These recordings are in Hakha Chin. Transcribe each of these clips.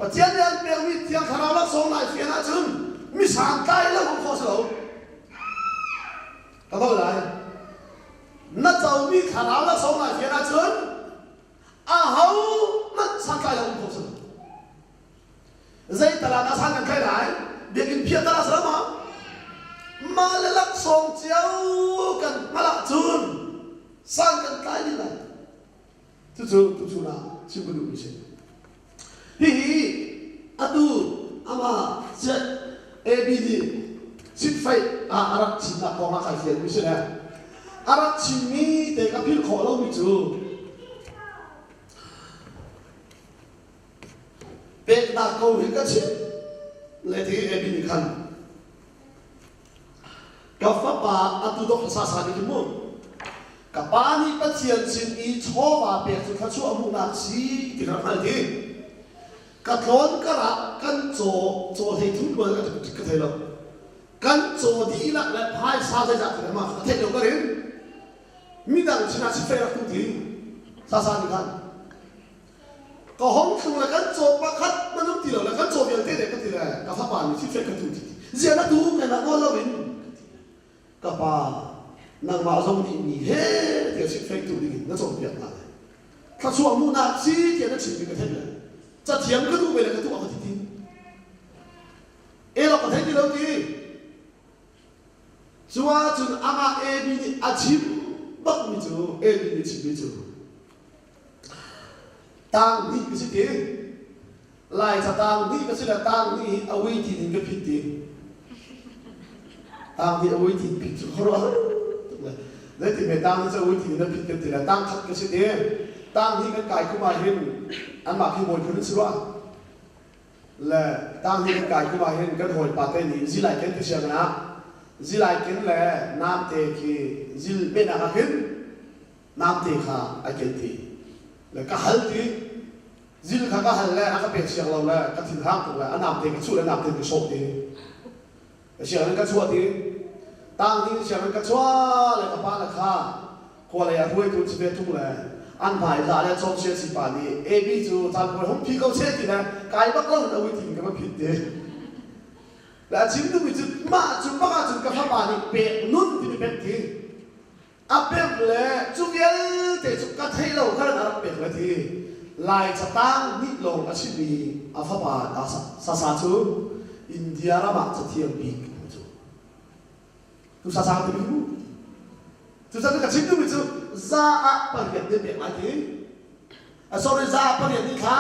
Pathian nih an pekmi Thiang Thlarau laksawng nai fian ahcun mi santlai lo um khawh si lo. Ka hol lai. Na comi Thlarau laksawng nai fian ahcun aho hmanh santlai lo um khawh si lo. Zei tal ah dah san kan thlai lai? Biakinn phiah tal ah si lo maw? Mah le laksawng cio kan hngalh ahcun san kan tlai dih lai. Cucu tuchun ah chim ka duhmi si. Hihi atu amah chiat AB nih chitfeih ah a rak chimnak kong ah kai fianmi si le a rak chimmi te ka philh khawh lomi cu Peknak ko hi ka chim le ti AB nih khan ka fapa atu dok sa sa nih mu ka pa nih Pathian sin i chawva pek cu thluachuah hmuhnak si ti ka hngal ti ka tlawn karah kan caw caw hlei thum rual ka thei lo kan caw dihlak le phaisa zeizah ti ma ka theih lo ka rin midang sinah sifeh rak tu ti sa sa nih khan Ka hong thlung le kan caw pakhat hmanh um ti lo le kan caw vialte le ka ti le ka fapa nih fifek ka tu ti zia na tu keimah nawl lo in ka pa nangmah zong nih mi he tiah sifek tu ding in na cawnpiak hna le thluachuah hmuhnak si tiah na chimmi ka theih le cathiam ka duh ve le ka tuah ka ti ti elok ka thei ti lo ti cu ahcun amah AB nih a chim bakmi cu AB nih chimmi cu Tang hnih ka si ti. Laica tang hnih ka si le tang hnih hi a uitin in ka phit ti. Tang hnih a uitin phit cu khuaruahhar tuk le zeiti hme tang hnih cu a uitin in a phit kan ti le tang khat ka si ti. Tang hnih kan kai kum ah hin anmah khi bawi phun an si rua. Le tang hnih kan kai kum ah hin kan hawipa te nih zilai ken ti sianginn ah zilai ken le namte khi zil mehnak ah khin namte kha a ken ti le ka hal ti zil kha ka hal le a ka pek siang lo le ka thinhang tuk le a namte ka chuh le namte ka sawh ti ka sianginn ka chuah ti tang ding sianginn ka chuah le ka pa le kha khua lei ah hruaitu si ve tung le an hmai za le chom sia si pa nih AB cu caan puai hung phi ko che ti le kai bak lo in a ui tin ka va phit ti le a chim duhmi cu mah cu bak ah cun ka fapa nih pek nun timi pek ti A pemh le cu vialte cu ka thei lo khan a rak pek le ti Lai catang nih lawng a chimmi a fapa Sasa cu India ram ah cathiam bik cu tu Sasa ti mu cu cu ka chim duhmi cu za ah pariat nih pek lai ti a sorry za ah pariat nih thla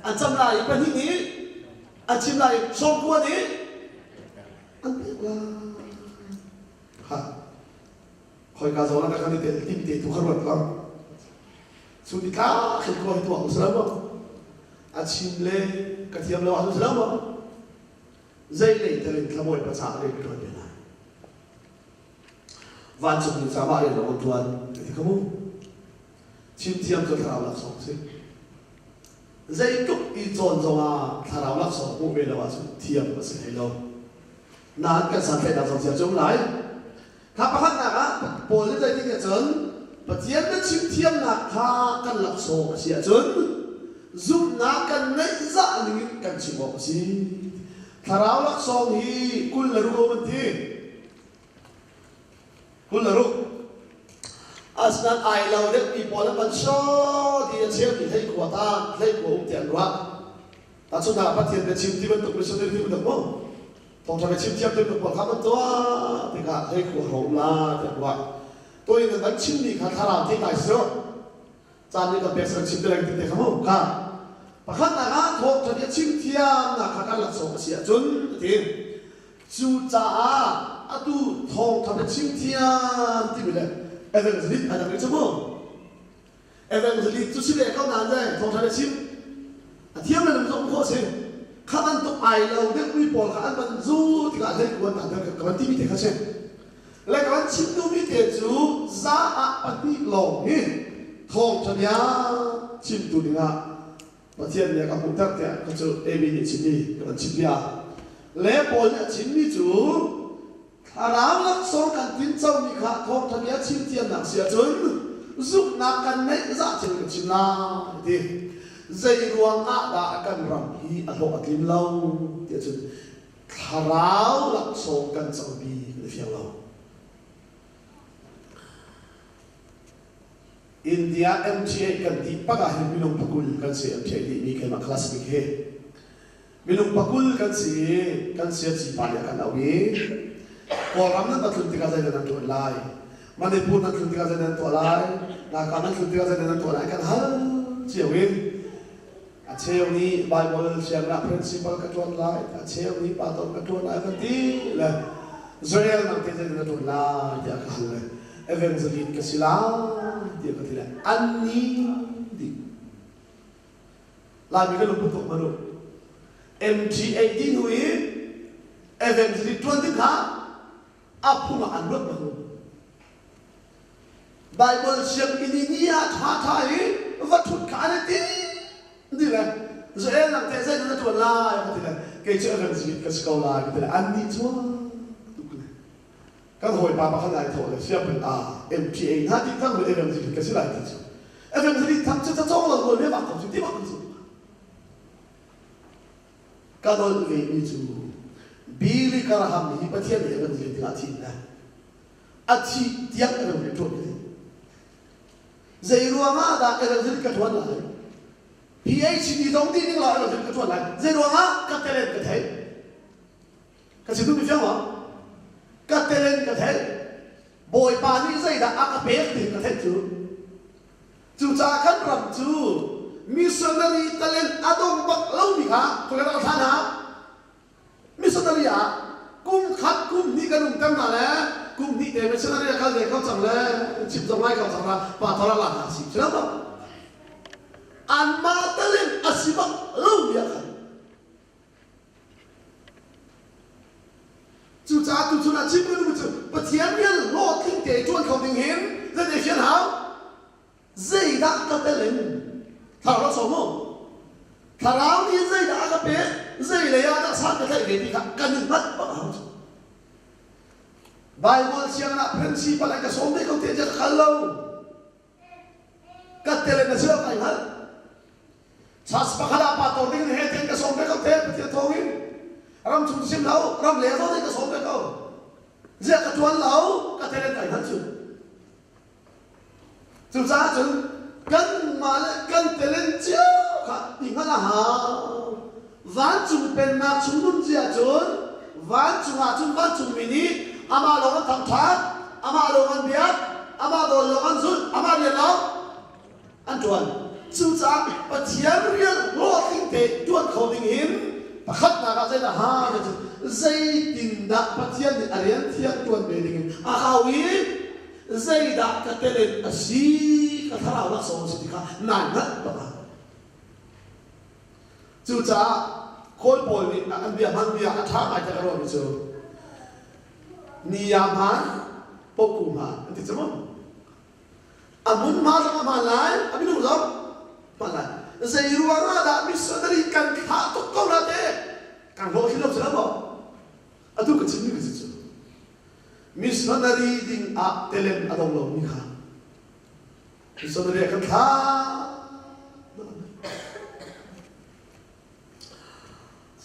an cam lai i pahnih nih an chim lai i sawmkua nih an pek lai Ha. Khoika zawn ah kan i tel timi te tu kha ruat lang. Cu ti tla khin ko hi tuah u sila maw? A chim le ka thiam lo ahcun sila maw? Zei lei tel in thlabawi pa caah rian ka ṭuan ve lai. Vancung mi caah mah rian lo ṭuan ka ti kha mu. Chim thiam cu thlarau laksawng si. Zeitluk i cawn zongah thlarau laksawng hmuh ve lo ahcun thiam a si hlei lo. Nain kan santlaihnak zong cia cu um lai. Kha pakhatnak ah Paul nih zeitin cun Pathian biachim thiamnak kha kan laksawng a si ahcun zumhnak kan ngeih zah ning in kan chim awk a si. Thlarau laksawng hi 26 an ti. 26. Asinain ai lo deuhmi pawl an van sio ti a cheu ti hlei khua ta hlei khua um ti an ruah. Tahchunhnak Pathian biachim ti bantuk missionary ti bantuk mu. Thawngṭha biachim thiam ti bantuk pawl kha van tuah tikah hlei khua ro um la ti an ruah. Tuin an van chimmi kha thlarau theitlai si cu. Caan nih kan pek sal chim te lai ti te kha mu. Kha pakhatnak ah thawngṭha bia chim thiamnak kha kan laksawng a si ahcun a ti. Cucaah atu thawngṭha biachim thiam timi le evangelist a dang rih cu mu. Evangelist cu si ve ko nain le thawngṭha biachim a thiam le zong khawh si. Kha bantuk ai lo deuhmi pawl kha an van zu tikah hlei kuan ta ka van timi te kha si. Le ka van chim duhmi te cu za ah pahnih lawng hi thawngṭha bia chimtu dingah Pathian nih a ka hmuhter tiah ka cu AB nih chimmi ka van chim bia. Le Paul nih a chimmi cu thlarau laksawng kan tincomi kha thawngṭha bia chim thiamnak si ahcun zumhnak kan neih zah thil kan chim lai ti. Zei ruang ah dah kan ram hi a hlawh a tlin lo tiah cun thlarau laksawng kan comi kan i fiang lo. India MTA kan ti pak ah hin minung pakul kan si MTA timi keimah class bik hi minung pakul kan si kan sia ci pa nih a kan auh i Kawlram nan va tlun tikah zeidah nan ṭuan lai Manipur nan tlun tikah zeidah nan tuah lai Naga nan tlun tikah zeidah nan tuah lai kan hal cio i A cheu nih Baibal siangah principal ka ṭuan lai, a cheu nih pastor ka ṭuan lai kan ti le Israel nang te zeitin na ṭuan lai tiah ka hal le evangelist ka si lai tiah ka ti le an ni dih. Laimi kan lungput tuk manu. MTA ti hnu i evangelist ṭuan ding kha a phung ah an ruat bak lo. Baibal sianginn i ni ah ṭhaṭha i va ṭhut kha an i tim ti le Joel nang teh zeidah na ṭuan lai ka ti le kei cu evangelist ka si ko lai ka ti le annih cu tuk le kan hawipa pakhat ai thawh le sianginn ah MPA hna ti thang le evangelist ka si lai ti cu evangelist thang cu cacawng lo rual he bak ko cu ti bak cu ka dolh ve mi cu Billy Graham hi Pathian nih evangelist dingah a thim le a thih tiang ka rak ṭuan ve. Zei ruangah dah evangelist ka ṭuan lai? PhD zong dih ning law evangelist ka ṭuan lai. Zei ruangah ka talent ka theih? Ka chim duhmi fiang maw? Ka talent ka theih. Bawipa nih zeidah a ka pek ti ka theih cu. Cucaah kan ram cu missionary talent a dong bak lomi kha khual rak thla hna. Missionary ah kum khat kum hnih kan um ter hna le kum hnih te missionary a kal ve ko cang le chim zong ngai ko cang la pa thor la hna si si lo anmah talin a si bak lo bia khan cucaah tuchun ah chim kan cu Pathian rian hlawhtling te ṭuan kho ding hin zei fian hau Zeidah ka tel in thlarau sawm u. Thlarau nih zeidah a ka pek, zei lei ah dah san ka tlaih ve ti kha kan i hngalh bak a hau. Bible sianginn ah principal an ka sawm ve ko te ka kal lo. Ka tel in a si lo kai hngalh. Church pakhat ah pastor ding he ten ka sawm ve ko te Pathian thawng in. Ram chung sim lo, ram le zawn in ka sawm ve ko. Ziah ka tuan lo, ka tel in kai hngalh cu. Cucaah cun kanmah le kan talent cio kha i hngalh a hau. Vancung pennak chung nun cia cun vancung ah cun vancungmi nih amah lawng an thangṭhat, amah lawng an biak, amah nawl lawng an zulh, amah rian lawng an ṭuan. Cucaah Pathian rian hlawhtling te ṭuan kho ding hin pakhatnak ah zeidah ha ti cun zeitindah Pathian nih a rian thiang ṭuan ve ding in a hau i zeidah ka talent a si ka thlarau laksawng a si ti kha nai hngalh bak ah. Cucaah Kawl pawl nih an bia hman bia a ṭha ngai te ka ruahmi cu ni ya hmaan poku hmaan an ti cu mu. A hmunhma zong a hmaan lai, a minung zong hmaan lai. Zei ruang ah dah missionary kan thlah tuk ko na te? Kan hlawh thil lo si lo maw? Atu ka chimmi ka si cu. Missionary ding ah talent a dong lomi kha missionary ah kan thlah.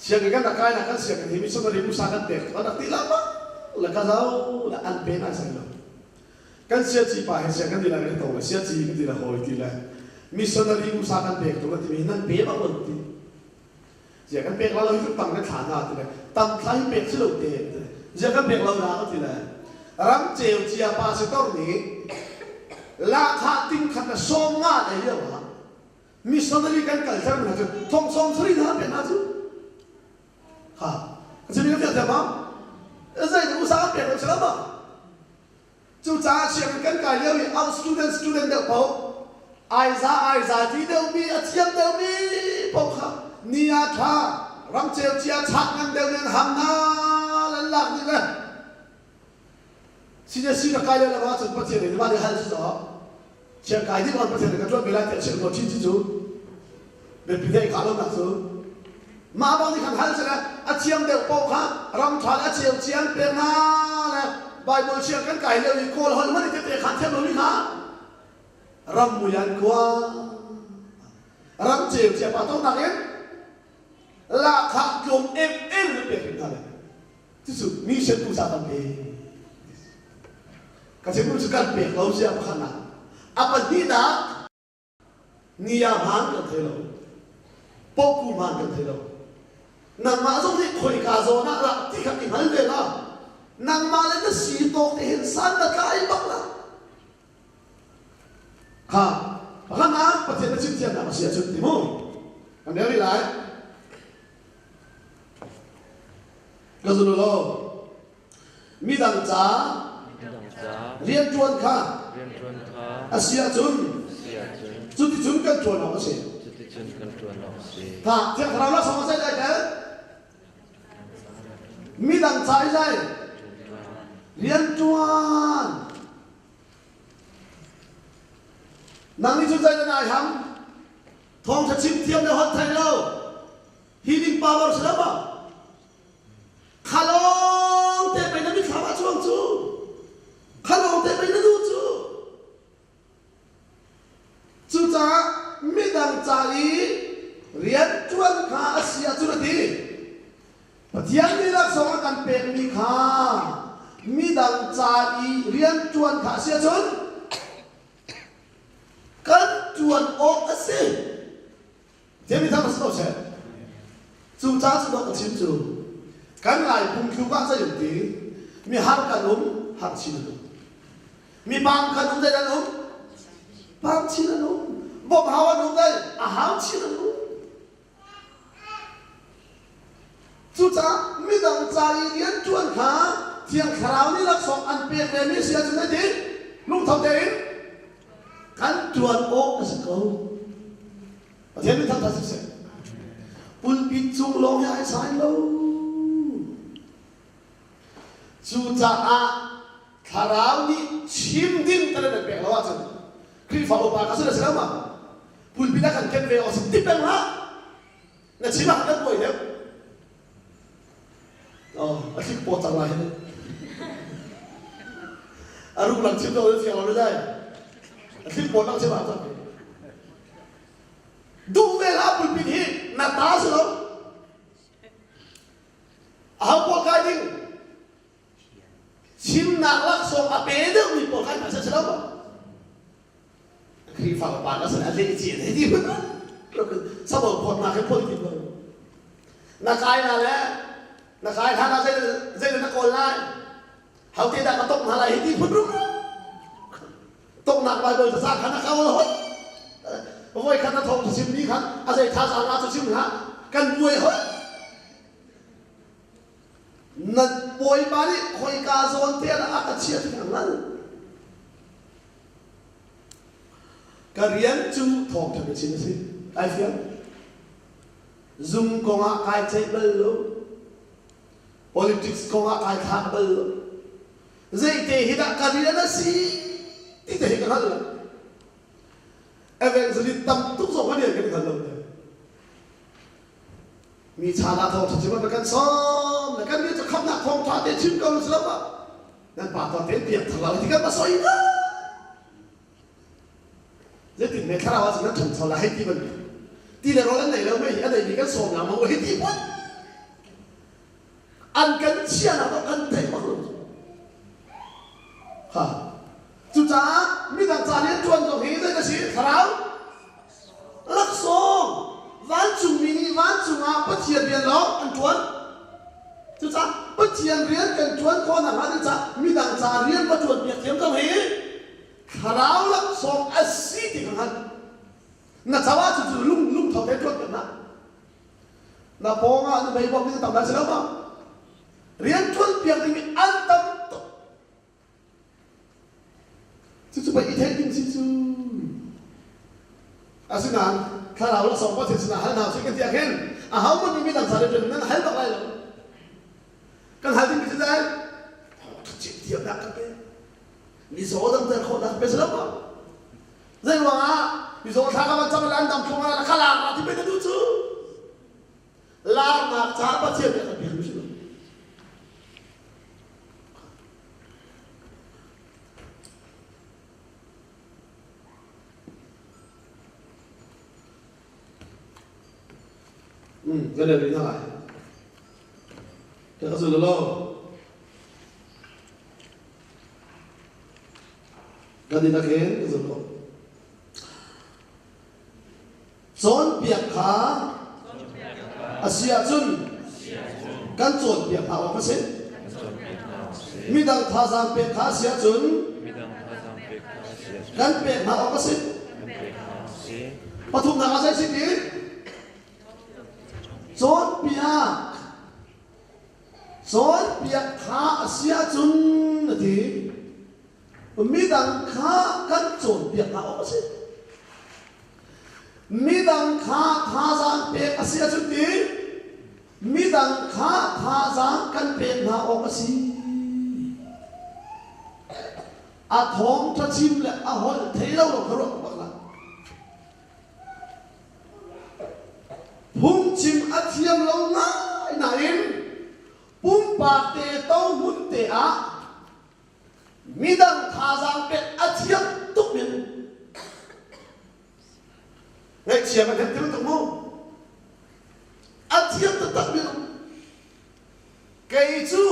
Sianginn kan rak kai nak kan sianginn hi missionary pusa kan pek kan rak ti lama la ka zo la an pe nai sai lo. Kan siaci pa he siang kan ti la kan to le siaci kan ti la hawi ti le missionary usa kan pek tu kan timi nan pe bak lo ti. Zia kan pek la lo hi tang kan thla na ti le tam thla hi pek si lo te ti le zia kan pek lo na ka ti le ram ceu cia pa si tor nih lahkhah ting khat na sawm nga le lio ah missionary kan kal ter hna cu thong sawm sari hna pek hna cu ha ka chimi ka fiang ma zei usa kan pek lo si lo ma Cucaah sianginn kan kai lio i out student student deuh paoh aiza aiza ti deuhmi a thiam deuhmi paoh kha ni ah ṭha ramceu cia chak ngan deuh nih an ham hna lan lak dih le si ka kai lio lam ahcun Pathian nih mah nih hal cu siang kai dih Pathian nih ka ṭuan ve lai tiah chimh ko chin cu biapi dei kha lo nak cu mah bang nih khan hal sile a thiam deuh paoh kha ram ṭha le a cheu cian pek hna le Bible siang kan kai lio i kawl holh hmanh tete kha thiam lomi kha ram mui an kua. Ram ceu cia pa to nakin lahkhah tlawm em em na pek hna lai. Cucu mission tu sa kan pe. Ka chim cu kan pek lo sia pakhatnak. A pahnihnak Nia hmaan kan thei lo. Poku hmaan kan thei lo. Nangmah zong nih khoika zawn ah dah ti kha i hngal ve la. Nangmah le na si tawk te hin san na tlai bak la. Kha pakhatnak Pathian na chim thiamnak a si ahcun ti mu. Kan rel rih lai. Ka zul lo. Midang ca rianṭuan kha a si ahcun cuticun kan ṭuan awk a si. Tha Thiang Thlarau laksawng a zei tel? Midang ca i zai rianṭuan. Nang nih cun zei dah nai ham? Thawngṭha chim thiam le holh thei lo. Healing power si lo maw? Kha lawng te pei na mitthlam ah chuang cu. Kha lawng te pei na duh cu. Cucaah midang ca i rianṭuan kha a si ahcun a ti. Pathian nih laksawng a kan pekmi kha midang ca i rianṭuan kha a si ahcun kan ṭuan awk a si. Thiam thang si ko seh. Cu ca cu dawh ka chim cu kan Lai phungthluk ah zei um ti mi har kan um har chin an um. Mi pang kan um zei an um pang chin an um. Bawmh hau an um dai a hau chin an um. Cucaah midang ca i rianṭuan kha Thiang Thlarau nih laksawng an pek vemi si ahcun zeitin? Lungtho tein kan ṭuan awk a si ko. Pathian min thangṭhat siseh. Pulpit cung lawng hi ai sai lo. Cucaah Thlarau nih chim ding kan nan pek lo ahcun Khrihfa upa ka si le si lo ma? Pulpit ah kan ken ve awk si ti peng hlah. Na chim ah kan buai deuh. Oh, a thlik pawt cang lai hin. A ruk lang chim lo fiang lo dai. A thlik pawt lang chim ah cang. Duh ve hlah pulpit hi na ta si lo. A ho pawl kai ding? Chimnak laksawng a pe deuhmi pawl kai hna si lo maw? Khrihfa upa ka sin a leh cia ne ti hun sabol phawt nak he phawt tim lo na kai na le na kai hlan ah zei zei na kawl lai hau te dah ka tok hna lai hi ti phun rum toknak Bible ca khan a kawl hoi voi khat na thawng chim mi khan a zei tha zaang ah cu chim hlah kan buai hoi na bawipa nih khoika zawn te ah a ka chiah ti ka hngal Ka rian cu thawngṭha biachim a si. Kai fiang. Zung kongah kai ceih bal lo. Politics kongah kai thlak bal lo. Zeite hi dah ka rian a si ti te hi ka hngal lo. Evangelist tam tuk zong ka rian kan hngal lo. Mi chan ah thawngṭha chim ah kan sawm le kan rian cu khamnak thawngṭha te chim ko si lo ma. Nan pa to te piak thar lo ti kan ma soi na. Zeitin me thlarau ah cun nan ṭhancho la hei ti ban ti le rawl an nei lo mei a nei mi kan sawm la mo hei ti put an kan chia na to kan thei bak lo ha cucaah midang ca rian ṭuan zong hi zei na si thlarau laksawng vancungmi nih vancung ah Pathian rian lawng an ṭuan cucaah Pathian rian kan ṭuan khawh nakhnga ding caah midang ca rian va ṭuan piak thiam zong hi thlarau laksawng a si ti kha hngal na caah cu cu lung lungtho te ṭuan piak na na pawng ah na mei bom ni tam lai si lo ma rian ṭuan piak ding mi an tam tuk Cucu pei i theih ding si cu. Asinain thlarau laksawng Pathian sinah hal hna usih kan ti ah khin ahohmanh nih midang sa rian nan hal bak lai lo. Kan hal dingmi cu dai thachim thiamnak kan pe. Mizaw damter khawhnak kan pe si lo maw? Zei ruangah mizaw thla ka van cam le an dam thluang ah kha laar ti pei na duh cu. Laarnak caah Pathian nih a kan pek mi si lo. Kan rel rih hna lai. Ka zul lo. Kan in a khen ka zul lo. Cawnpiak kha a si ahcun kan cawnpiak hna awk a si. Midang thazaang pek kha a si ahcun kan pek hna awk a si. Pathumnak ah zei si ti? Cawnpiak. Cawnpiak kha a si ahcun a ti. Midang kha kan cawnpiak hna awk a si. Midang kha thazaang pek a si ahcun ti midang kha thazaang kan pek hna awk a si. A thawngṭha chim le a holh thei lo lo kha ruah bak la. Phungchim a thiam lo ngai nain pumpak te to hmun te ah midang thazaang pek a thiam tuk min ngaihchia kan herh ti tuk mu a thiam taktak mi kei cu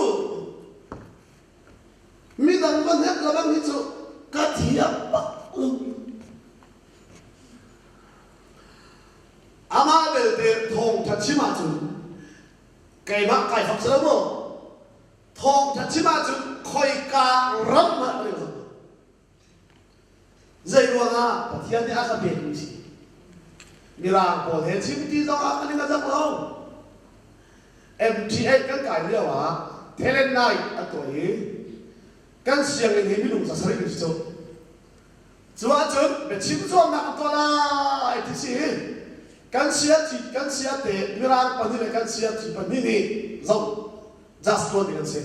midang va hnek lebang hi cu ka thiam bak lo amah belte thawngtha chim ahcun keimah kai fak si lo maw Thawngṭha chim ahcun khoika ram hmanh ka rel Zei ruangah Pathian nih a ka pekmi si. Mirang pawl he chim ti zongah kan in a zak lo. MTA kan kai lio ah Talent Night an tuah i kan sianginn hi minung za sarih kan si cu. Cu ahcun biachim zuamnak an tuah lai ti si. Kan sia ci kan sia te Mirang pahnih le kan sia ci pahnih nih zoh just tuan ding an si.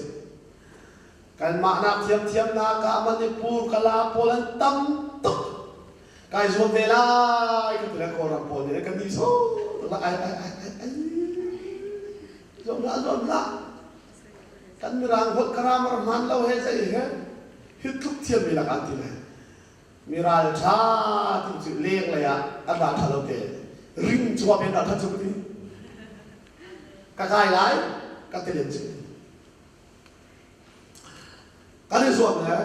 Kanmah nak thiamthiam nak ah Manipur Kala pawl an tam tuk. Kai zuam ve lai ka ti le Kawlram pawl nih kan ni so ai ai ai ai ai zuam hlah zuam hlah kan mirang holh grammar hman lo he zei he hi tluk thiam mi lakah an ti le mi ralṭha ti cu leng lei ah an ralṭha lo te ring cuam in ralṭha cu ti ka kai lai ka ti len cu kan i zuam le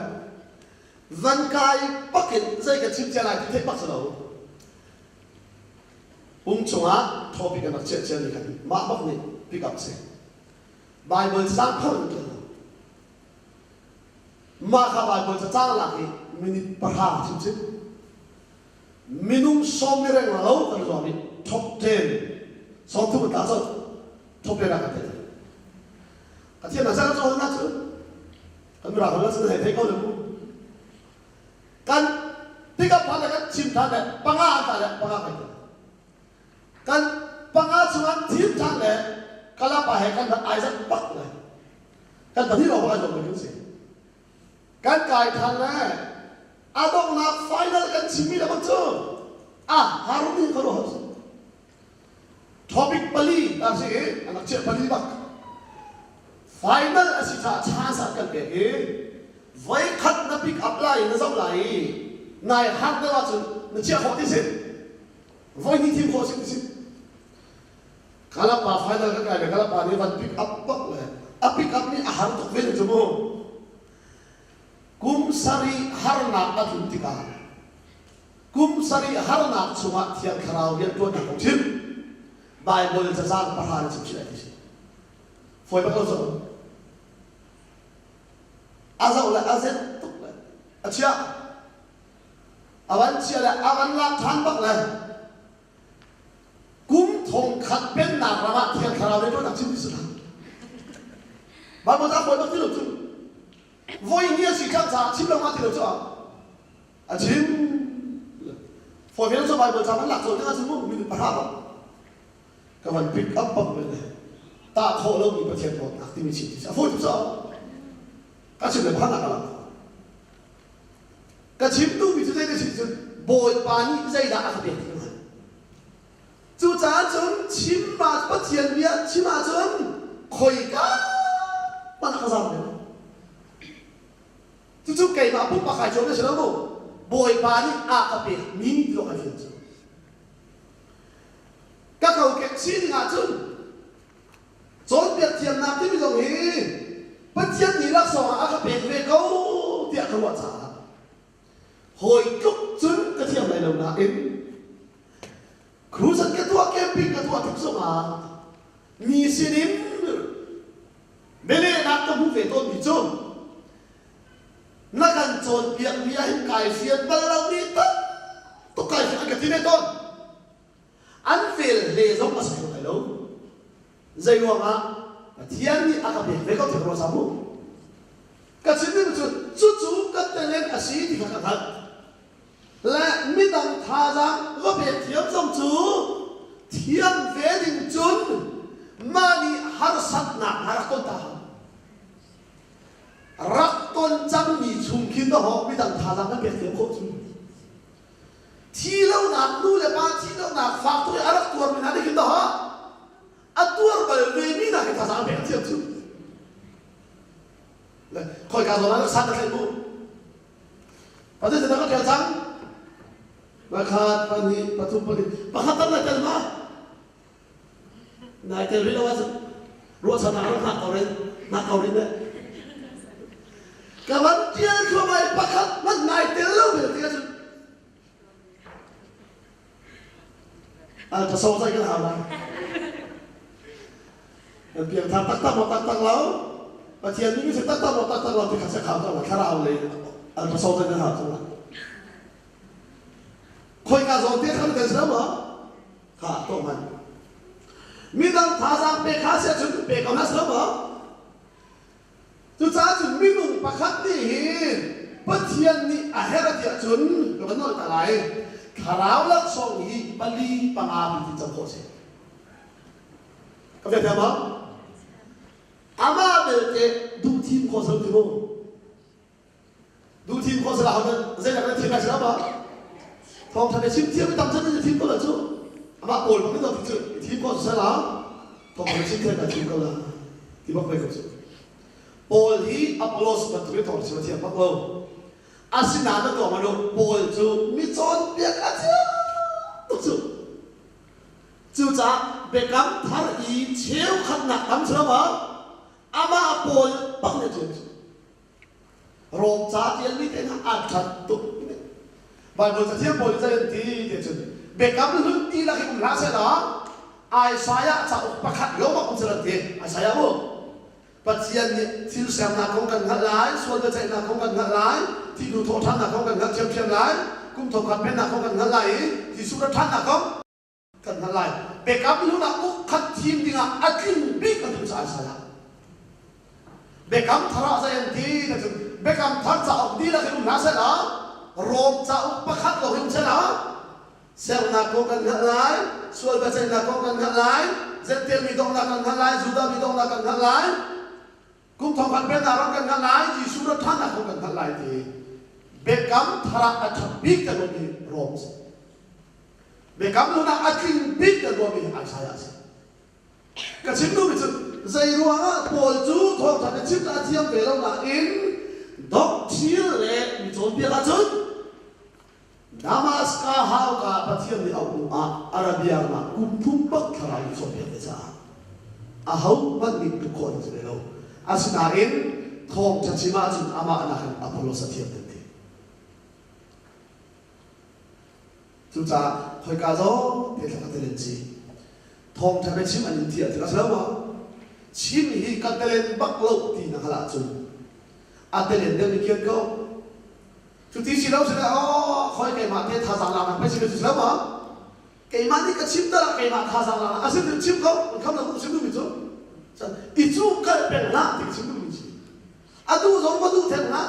van kai pakin zei ka chim cia lai ti theih bak si lo pung chungah topic an rak chiah cia mi khan mah bak nih pick up si Bible cang phar in ṭial lo Mah kha Baibal cacang lak i minute pahra chim chim. Minung sawm ni reng lo kan zuam i top 10 sawm thum ta cun top 10 ah kan thei. Ka thiam na cang cu na cu kan mira hol na hei thei ko le mu. Kan pick up le kan chim than le panga ta le panga kai Kan panga chungah thim than le kalapa he kan rak aizat bak le kan pahnih lawng ai zuam kan si kan kai than le a donghnak final kan chimmi le bang cu a harumi ka ruah topic pali ta si i anak chiah pali bak final a si caah chance an kan pek i voi khat na pick up lai na zoh lai i nai har deuh ahcun na chiah khawh ti si voi hnih thim khawh si ti si Kalapa final kan kai le Kalapa nih van pick up bak le a pick up nih a har tuk ve cu mu kum sarih harnak a tlun tikah kum sarih harnak chungah thiang thlarau rianṭuannak kong chim Bible cazang pahra in chim chih ti si fawi bak lo cu a zoh le a zen tuk le a chiah a van chia le a van lak ṭhan bak le Kum thongkhat pennak ram ah Thiang Thlarau nih ṭuan chim ti si hlah. Bible ca fawi bak ti lo cu. Voi ni a si cang caah chim lo ma ti lo cu a chim. Fawi ve lo cu Bible ca man lak cawn ding ahcun mu minute pahra bak. Ka van pick up bak ve le tah khawh lomi Pathian dawtnak timi chim ti si. A fawi tuk cu. Ka chim le pakhat nak a lang. Ka chim duhmi cu zei na chim cun Bawipa nih zeidah a ka pek ti ka hngalh. Cucaah cun chim ah Pathian bia chim ahcun khoika hmanh ah ka zam lem. Cucu keimah pumpak kai cawm na si lo mu. Bawipa nih a ka pekmi ti awk ai fian cu. Ka. Ka kokek sining ahcun cawnpiak thiamnak timi zong hi Pathian nih laksawng ah a ka pek ve ko tiah ka ruah caah hawi tluk cun ka thiam lai lo nain crusade ka tuah camping ka tuah tik zongah mi sinin bialehnak ka hmuh ve tawnmi cu na kan cawnpiakmi ah hin kai fian bal lomi tam tuk kai fian an ka ti ve tawn. An vel hle zong a si kho lai lo. Zei ruangah Pathian nih a ka pek ve ko ti ka ruah mu. Ka chimmi cu cucu kan talent a si ti kha ka hngalh. Le midang thazaang va pek thiam zong cu thiam ve ding cun mah nih harsatnak hna rak ton ta hau. Rak ton cangmi chung khin dahawk midang thazaang kan pek thiam khawh cu. Thi lonak nu le pa thi lonak fak tuk i a rak tuarmi hna nih khin dahawk a tuar bal vemi hna khi thazaang pek thiam cu. Le khoi ka zawn ah san na thlaih mu. Pathian sinah ka ṭial cang. Pakhat, pahnih, pathum, pali. Pakhat tam nai tel ma? Nai tel rih lo ahcun ruahchannak rak hngak ko rin, hngak ko rin eh. Ka van ṭial thluahmah i pakhat hmanh nai tel lo bel ti ahcun ka so zai kan hau lai. Kan piangthar taktak maw taktak lo? Pathian nih si taktak maw taktak lo ti kha check hau cang la thlarau lei an ka so zai kan hau cang la. Khoika zawn te khan kan si lo maw? Kha to man. Midang thazaang pe kha sia cun pe ko na si lo maw? Cucaah cun minung pakhat nih hin Pathian nih a herh a ti ahcun ka van nawl ta lai. Thlarau laksawng hi pali panga ti cang khawh a si. Ka fiang thiam maw? Amah belte duh thim khawh si lo ti mu. Duh thim khawh si lo zeidah kan thim lai si lo maw? Thawngṭha bia chim thiam tam chan in thim ko la cu. Amah pawl bang in cu thim khawh si lo. Thawngṭha bia chim thiam ka thim ko la. Ti bak pei ko cu. Paul hi Apollos bantuk in thawngṭha chim a thiam bak lo. Asinain na tuah ma Paul cu mi cawnpiak a thiam tuk cu. Cucaah biakam thar i cheukhatnak tam si lo maw? Amah Paul bak nih a ṭial cu. Rom ca ṭialmi te hna aa ṭhat tuk. Baibal cathiang pawl nih zei an ti ti cun biakam hlun dihlak hi um hlah sehlaw Isaiah cauk pakhat lawng bak um seh an ti. Isaiah mu. Pathian nih thil sernak kong kan hngalh lai, sual biaceihnak kong kan hngalh lai, thihnu thawhṭhannak kong kan hngalh ṭhiamṭhiam lai, kum thongkhat pennak kong kan hngalh lai i Jesuh rat ṭhannak kong kan hngalh lai. Biakam hlun ah uk khat thim dingah a tling bik a tu cu Isaiah. Biakam thar ah zei an ti na cun Biakam thar cauk dihlak in um hlah sehlaw Rom cauk pakhat lawng in um sehlaw sernak kong kan hngalh lai, sual biaceihnak kong kan hngalh lai, Jentail mi donghnak kan hngalh lai, Judah mi donghnak kan hngalh lai, kum thongkhat pennak ram kan hngalh lai, Jesuh rat ṭhannak kong kan hngalh lai ti Biakam thar ah a ṭha bik kan um hi Rom a si. Biakam hlun ah a tling bik kan ruahmi hi Isaiah a si. Ka chim duhmi cu zei ruangah Paul cu thawngṭha bia chim a thiam ve lo nain doctrine le mi cawnpiak ahcun Damaska hauka Pathian nih a um ah Arabia ram ah kum thum bak thlarau nih cawnpiak ve caah ahohmanh nih tuk khawh an si ve lo. Asinain thawngṭha chim ahcun amah nakin Apollos a thiam deuh ti. Cucaah khoika zong te thla ka telen ci. Thawngṭha biachim an in thiah tik a si lo maw? Chim hi ka telen bak lo ti na hngalh ahcun a telen deuh ni kian ko. Cuti si lo si le aw khoi keimah te thazaang laknak pei si ve cu si lo maw? Keimah nih ka chim tal ah keimah thazaang laknak a si tu chim ko kan kham lo chim duhmi cu. I cu kal peng hlah ti chim duhmi si. A duh zong va duh theng hlah.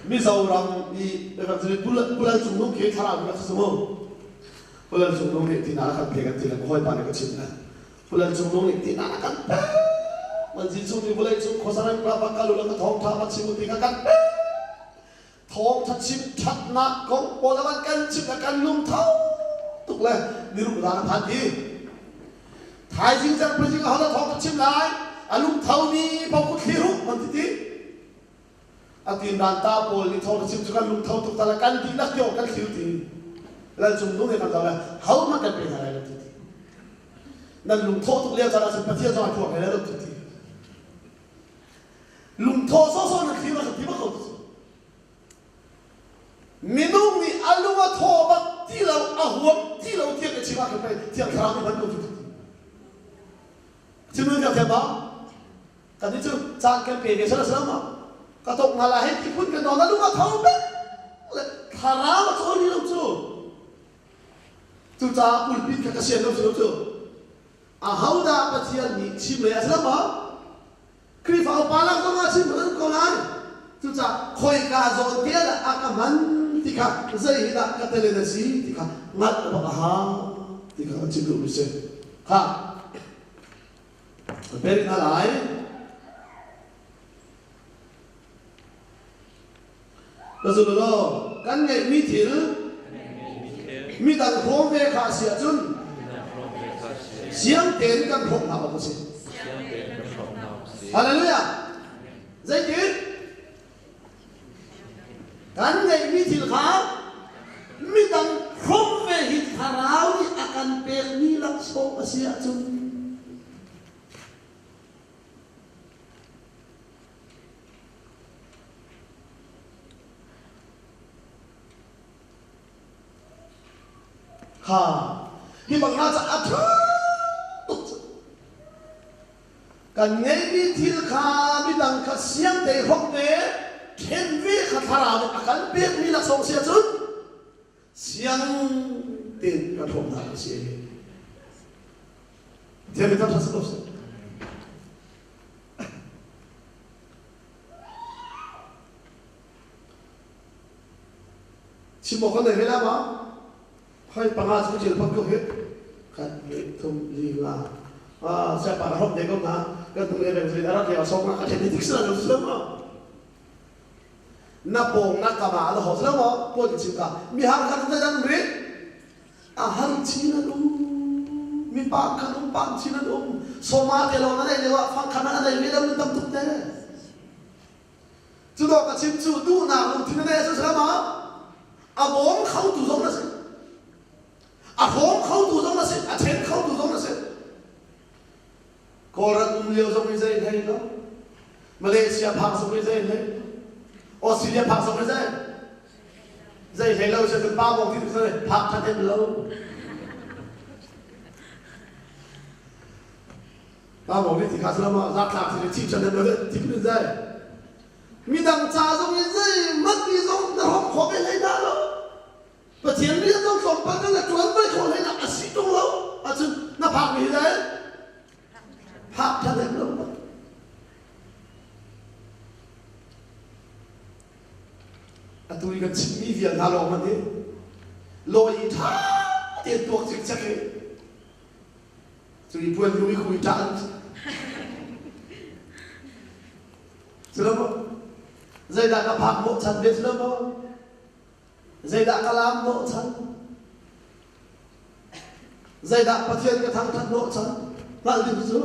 Mizoram i Pulal Cung Nung khi thlarau rak si mu. Pulal Cung Nung nih tina a kan pek an ti le ka hawipa nih ka chimh le Pulal Cung Nung nih tina a kan pek. Man Jesuh nih vawlei cung khuasarem ka va kal u law ka thawngṭha va chim u ti kha kan pek. Thawngṭha chim ṭhatnak kong pawl a van kan chimh le kan lungtho tuk le niruk zan a phan ti. Thaizing zarhpizing a hodah thawngṭha chim lai a lungtho mi paoh kut thlir u an ti ti. A tin dan ta pawl nih thawngṭha chim cu kan lungtho tuk ta le kan dihlak ti awk kan thlir ti. Lal cung nung he kan zoh le ho hmanh kan pe hna lai lo ti ti. Nan lungthawh tuk lio caan ahcun Pathian zong ai phuak lai lo ti ti. Lungthawh sawsawh na thlir a ti bak ko ti. Minung nih a lung a thaw bak ti lo, a huam ti lo tiang ka chim ah khin pei Thiang Thlarau nih hman ko cu ti. Chim nu thiang thiam ba? Kan nih cu caan kan pe ve sal sal ma? Ka tok nga la hei ti phun kan na lung a tho bek le thlarau a cawl lo cu. Cucaah pulpit kha ka sian lo cu lo cu. Ahodah Pathian nih chim le a si lo ma? Khrihfa upa lak zong ah chim an ko lai. Cucaah khoika zawn te dah a ka hman ti kha zei hi dah ka tel in a si ti kha hngalh bak a hau ti kha chim duhmi si. Kha beri hna lai. Ka zul law kan ngeihmi thil midang hrawm ve kha a si ahcun siang tein kan hrawm hna awk a si. Hallelujah! Zeitin? Kan ngeihmi thil kha midang hrawm ve hi thlarau nih a kan pekmi laksawng a si ahcun Ha hi bang hna ca a ṭha tuk cu. Kan ngeihmi thil kha midang kha siang te hrawk ve ṭhen ve kha thlarau nih a kan pekmi laksawng si ahcun siang tein kan hrawmnak a si. Thiam mi tam ṭha si ko seh. Chim awk kan nei ve la ma? Hoi panga cu cil phot ko hi. Khat hnih thum li nga. Ah, siapa ka hop ne ko na. Kan tung le beng zin arak le asong na ka then dik sila lo sila ma. Na pong na kama la ho sila ma? Puan chim ka. Mi har kan ta dan ri. A har chin an um. Mi pa kan um pang chin an um. Soma te lo na nei leo ah fang khan na nei ve lo tam tuk te. Cu dawh ka chim cu duhnak lungthin na nei cu salam ah a bawm khotu zong na si. A hrawm khotu zong na si. A then khotu zong na si. Kawlram um lio zong i zei hlei lo. Malaysia phak zong i zei hlei lo. Australia phak zong i zei zei hlei lo si pa bawng ti phak tha lo. Pa bawng nih ti kha salam ah zatlak ti chi chan lo ti kun zai. Midang ca zong i zeihmanh mi zong na hrawm khawh ve hlei dah lo. Pathian rian zong tlawmpal kan na ṭuan ve khawh hlei dah a si ṭung lo. Ahcun na phak mi hi dai phak ṭhan lo. Atu i kan chimmi vial hna lawng hmanh hi lawi i ṭha tein tuak cikcek i cu i puan lu i khu i ṭah an si lo maw? Zeidah ka phak hnawhchan ve si lo maw? Zeidah ka laam hnawhchan? Zeidah Pathian ka thangṭhat hnawhchan? Hngalh ding cu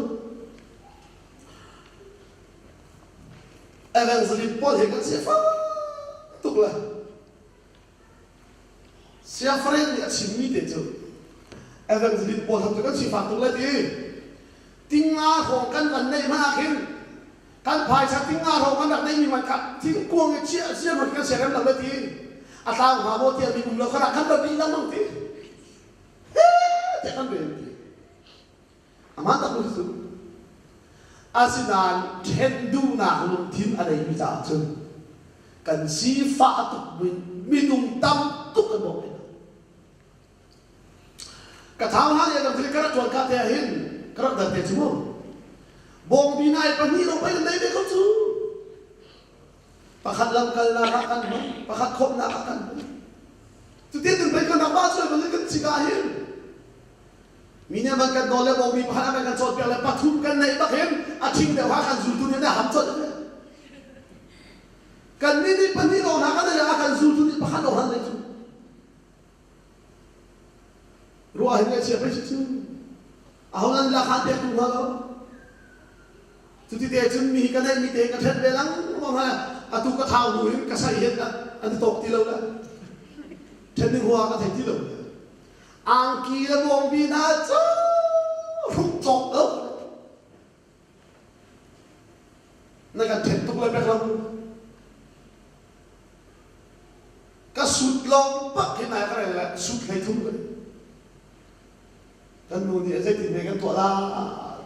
Evangelist pawl he kan sifak tuk le Siafaren nih a chimmi te cu Evangelist pawl cu kan sifak tuk le ti tinga hrawng kan van neih hmanh ah khin kan phaisa tinga hrawng kan rak neihmi man kha thingkuang i chiah sia rut kan siarem lo le ti a tlau hnga maw tiah mi um lo kha kan va bih lengmang ti he tiah kan rel ti Amah tak cu asinain ṭhen duhnak lungthin a neimi caah cun kan sifah tuk minung tam tuk kan bawmh hna. Ka thau hna nih kan thil ka rak ṭuan ka te ah hin ka rak dal te cu mu. Bawngbi nai pahnih lo pei kan nei ve ko cu. Pakhat lamkalnak ah kan hman, pakhat khawmhnak ah kan hman. Cutin tun pei kan rak mah cu kan si ka hin Mi nih van kan nawl le bawmi pakhat a kan cawnpiak le pathum kan neih bak hin a ṭhing deuh ha kan zultu nih a ham colh ve. Kan nih nih pahnih lawng hna kan neih a kan zultu nih pakhat lawng han neih cu. Ruah hin ngaihchia pei si cu. Aho nan la khan pek tu hnga lo. Cuti te cun mi hi ka neih mi te ka ṭhen ve lengmang ha atu ka thau hnu hin ka sai hin an tawk ti lo le. Ṭhen ding hua ka thei ti lo le. Angki le bawngbi hna cu hruk cawk lo. Na kan then tuk le pek lo. Ka sut lawng pak hi nai ka rel le sut hlei thum ka Kan nu nih zeitin hme kan tuah la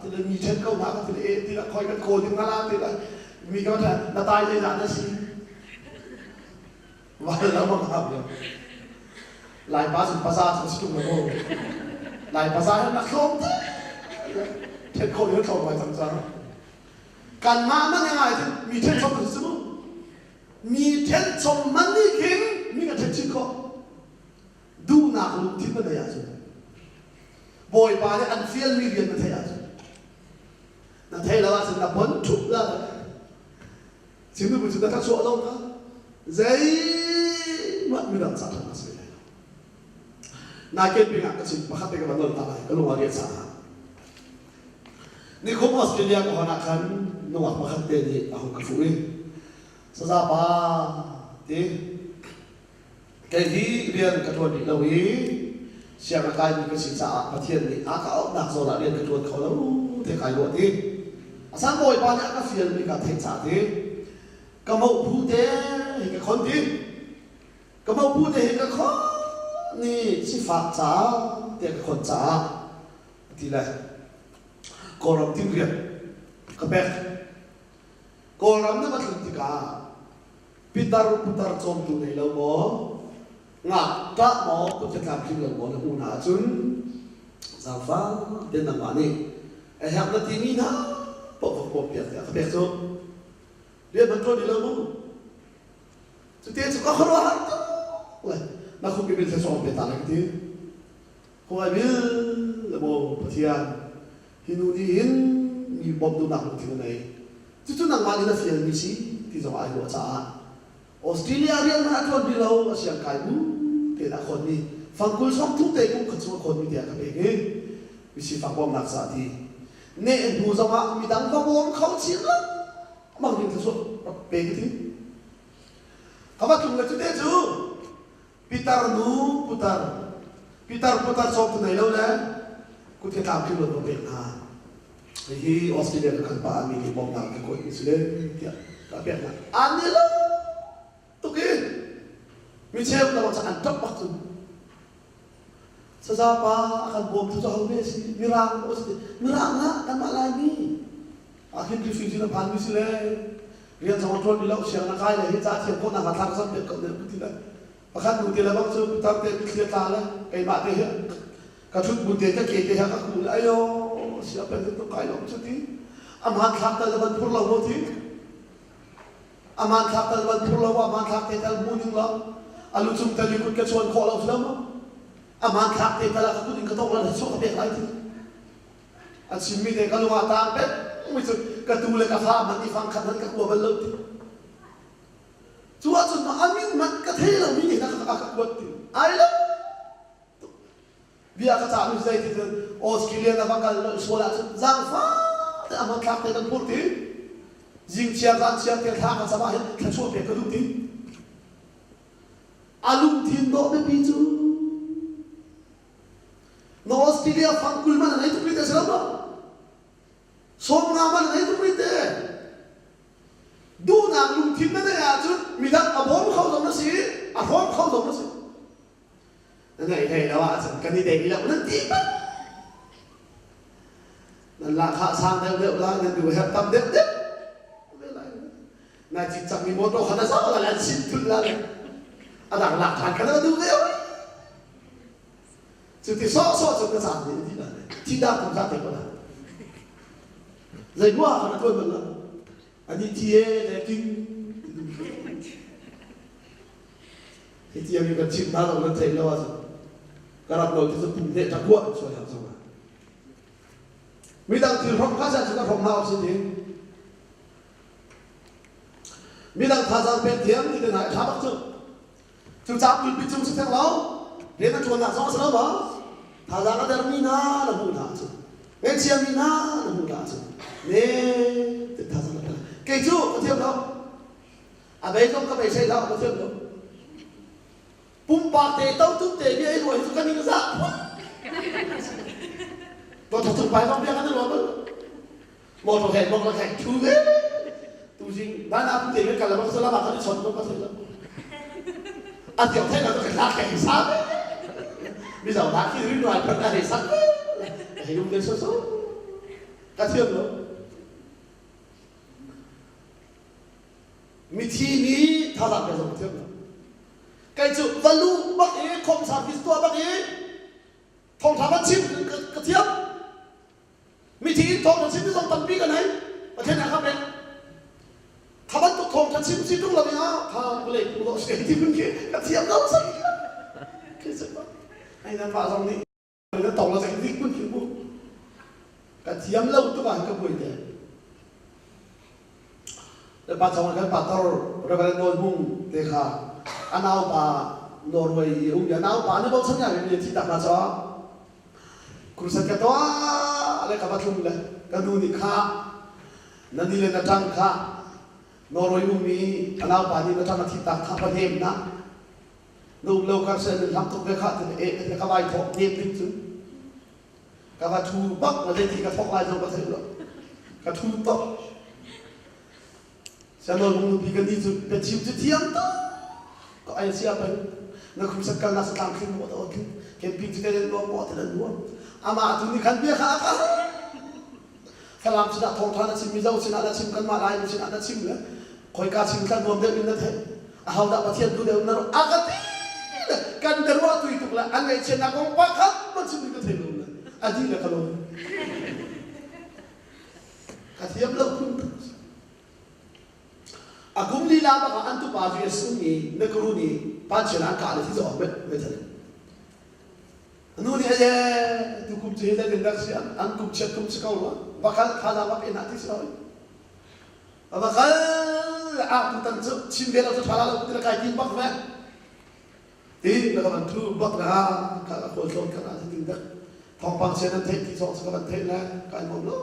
ti le mi then ko hna ka ti le eh ti le khoi kan kawl ding la ti le mi ka na tai zeizah na si. Val lo bang hap lo. Lai pa cun paza cu si tung lo mu. Lai paza hi nak tlawm te. Then khawh in tlawm ngai cang cang. Kanmah man ngai cun mi then chom si mu. Mi then chom man nih khin mi ka then chin khawh. Duhnak lungthin na neih ahcun Bawipa nih an fialmi rian na theih ahcun na theih lo ahcun na bon ṭhup la Chinmi bu cu na thluachuah zong kha zeihmanh midang ca ṭhat a si lai lo. Nai ping ah ka chim pakhat te ka van nawl ta lai ka lung a riah caah. Nikum Australia ka hon ah khan nungak pakhat te nih a hung ka fuh i saza pa ti Kei hi rian ka ṭuan rih lo i siang a kaimi ka si caah Pathian nih a ka auhnak zawn ah rian ka ṭuan kho lo ti kai ruat i a sang Bawipa nih a ka fialmi ka theih caah ti ka moh te hi ka khon ti ka moh te hi ka khon ni sifak ca te ka khon caah ti le Kawlram tin rian ka pek Kawlram na va tlun tikah Pitar putar cawmtu nei lo maw, ngakṭah maw, kut ka tlamtling lo maw na hmuh hna ahcun zaangfah tein nangmah nih a herh na timi hna paoh va pawmpiak tiah ka pek cu. Rian hman ṭuan ti lo mu. Cuti cu ka khuaruahhar tuk le na khuk i bil thluachuah pe ta lai ka ti. Khuai bil le maw Pathian hi nu nih hin mi bawmh duhnak lungthin a nei. Cucu nangmah nih na fialmi si ti zong ai ruah caah Australia rian hmanh a ṭuan rih lo a siang kai bu tein a khawnmi fangkul sawmthum te kum khat chung a khawnmi tiah ka pek i misifak bawmhnak caah ti neh hnu zongah midang va bawm kho chin lengmang ding thluachuah rak pe ka ti. Ka va tlung le cute cu Pitar nu putar pitar putar cawk tu nei lo le kut ke tlamtling lo pek hna. Hihi Australia ka kal pa mi nih bawmhnak ka kuat mi si le tiah ka pek hna. An ni lo tuk i mi cheu ka ca an ṭap bak cun. Saza pa a kan bawm tu cu ho ne si mirang o si mirang lah kanmah Laimi ah khin refugee na phan mi si le rian zong a ṭuan rih lo siang na kai le hi ca thiam khawhnak ah thla ka cam piak ko ne ti le pakhat nu te le bang cu pitar te mitthli a tla le keimah te hi ka ṭhut bu te ka ke te hi ka ku le ayo sia pen tuk kai lo cu ti a hmanthlak tal van phur lo mo ti a hmanthlak tal van phur lo a hmanthlak te tal mu ning lo a lu cung tal i kut ka chuan khawh lo si lo mo a hmanthlak te tal ah ka kut in ka tong la chuak ka pek lai ti A chimmi te ka lung ah taang peng mi cu ka tu le ka fa hmanh i fang khat hmanh ka kua bal lo ti. Cu ahcun ma a min hmanh ka thei lo mi nih a ka kuat ti. Ai lo. Bia ka cah mi zei ti cun Australia na va kal lo sual ahcun zaangfah te a hmanthlak te kan phur ti. Zingchia zan chia te thla ka cam ah hin thluachuah pek ka duh ti. A lungthin dawh biapi cu Na Australia fangkul man a nei tuk rih te si lo maw? 50 man a nei tuk rih te. Duhnak lungthin na neih ahcun midang a bawm kho zong na si, a hrawm kho zong na si. Na neih hlei lo ahcun kan i dei lo nan ti peng. Nan lahkhah sang deuh deuh lai, nan duh herh tam deuh deuh ve lai. Nai cit cangmi motor kha na zoh lai, an sin thul lai. A dang lak ṭhan kha na duh ve oi. Cuti sawhsawh cun na caan nih a dih lai. Thihnak kum zat te ko lai. Zei hua kha na tuan bal lo. Ani thi e le king. Hi tiang i kan chim hna lo nan theih lo ahcun ka rak lo ti cu pum hneh ṭakuah in sual hau zong ah. Midang thil hrom kha cun a hrom hna awk si ding. Midang thazaang pek thiam ti te hna i ṭha bak cu. Cucaah pulpit cung si theng lo, rian a ṭuannak zong a si lo maw? Thazaang a dermi hna na hmuh hna ahcun, ngaihchiami hna na hmuh hna ahcun, ne te thazaang na pe. Kei cu ka thiam lo. A bei zong ka bei hlei lo, ka thiam lo. Pumpak te totum te bia i ruah hi cu ka ning zah phun. To thuk pai bang biak an ruah bal. Motor he bok la khaik thu ve. Tu jing dan ap te ke kala bak sala ba kan chon ko ka thei lo. A tiang thei la to ka khaik sa. Mi zau da khi rin rai phan ka hei sak. Hei um te so so. Ka thiam lo. Mithi nih thazaang pe zong ka thiam lo. Kei cu va luh bak i khom service tuah bak i thawngṭha va chim ka thiam. Mithi in thawngṭha chim zong tampi ka nei. Pathian nih a ka pek. Kha bantuk thawngṭha chim si ṭung lo i ah kha vawlei pu dawh si ti phun khi ka thiam lo sak. Khi si ai nan mah zong nih na tong la zei dik phun khi mu. Ka thiam lo tuk ah ka buai te. Le pa chong kan pastor Reverend Nawl Hmung te kha a naupa Norway i um a naupa ne bochan ya mi thi tak na cho crusade ka tuah le ka va thlum le ka nu nih kha na ni le na ṭang kha Norway ummi a naupa nih na ṭang a thi tak kha pa hnem na na um lo kar se nan hlam tuk ve kha ti e ka vai thawk hnem ding cun Ka va ṭhu bak na zeiti ka thawk lai zong ka thei lo. Ka ṭhu tok. Sianol mung nupi ka ni cu biachim cu thiam tuk. Ka ai sia peng. Na khumsat kal na satlang thling mo to thling. Camping cu kan nuam mo te nan nuam. Amah tu nih khan bia kha a ka Falam sinah thawngṭha na chim, Mizo sinah na chim, kanmah Laimi sinah na chim le khoika chim kha nuam deuh in na theih. Ahodah Pathian duh deuh na ruah? A ka ti le kan biaruah tui tuk le an ngaihchiatnak kong pakhat hmanh chim ding ka thei lo le a dih le ka lawm. Ka thiam lo phun. A kum lila bak ah an tupa cu Jesuh nih na kuru nih panchian an kah le thi zawk met met Nu nih aye tu kum cu hi zeitin dah si an kum chiat kum si ko rua va kal thazaang va pe hna ti si hoi va kal a tu tan cu chim ve lo cu tha la lo ti kai tim bak ve ti na ka van thu bak na ka ka khawl tlawn ka na tin dak thawngpang chia nan theih ti song ka van theih le kai nuam lo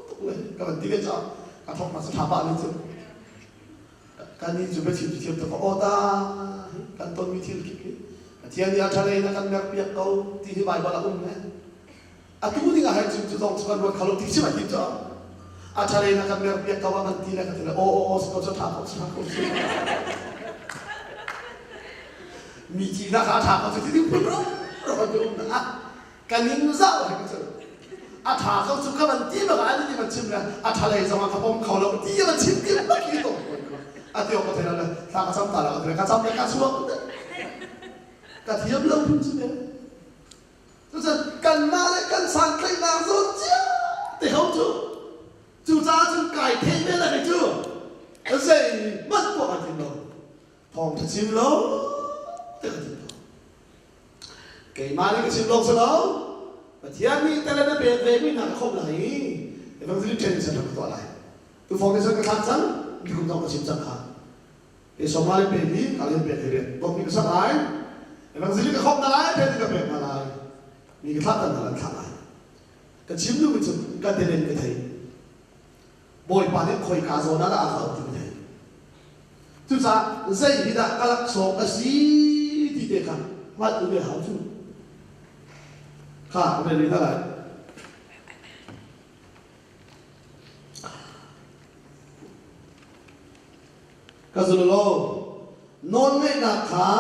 tuk le ka van ti ve cha ka thawk ma sa tha pa ni cu Kan nih cu biachim cu thiam tuk aw ta kan tonmi thil kip hi Pathian nih a ṭhalei na kan merpiak ko ti hi Baibal a um ne. Atu ding ah hei chim cu zong cu kan ruat kho lo ti chim a tim cu a ṭhalei na kan merpiak ko a kan ti le ka ti le aw aw aw si ko cu ṭha ko ṭha ko mi thihnak kha a ṭha ko cu ti ding phun ro ro kan um na ka ning zau hei cu a ṭha ko cu ka van ti bak ah ani van chim le a ṭha lei zong ah ka pom kho lo ti van chim ti bak hi to a ti ka thei le thla ka cam ta la ka cam le ka chuak ka thiam lo phun cu ne cucun kanmah le kan santlaihnak zawn cia te ho cu cucaah cun kai theih ve le hei cu zei hmanh tuah kan tim lo thawng ṭha chim lo te kan tim lo Keimah nih ka chim lawng si lo. Pathian nih tele na pek ve mi hna ka khawmh lai i evangelist training center ka tuah lai. Tufong ni cun ka thlak cang, nikum zong ka chim cang kha. Pe sawma le pe li, ka len pek hi rian bawk mi ka sak lai. Evangelist ka khawmh hna lai, training ka pek hna lai. Mi ka thlah tan hna lai, thlah lai. Ka chim duhmi cu ka telen ka thei. Bawipa nih khoika zawn ah dah a ka auh ti ka thei. Cucaah zei hi dah ka laksawng a si ti te kha hngalh ve hau cu. Kha ka rel rih hna lai. Ka zul law nawlngeihnak kha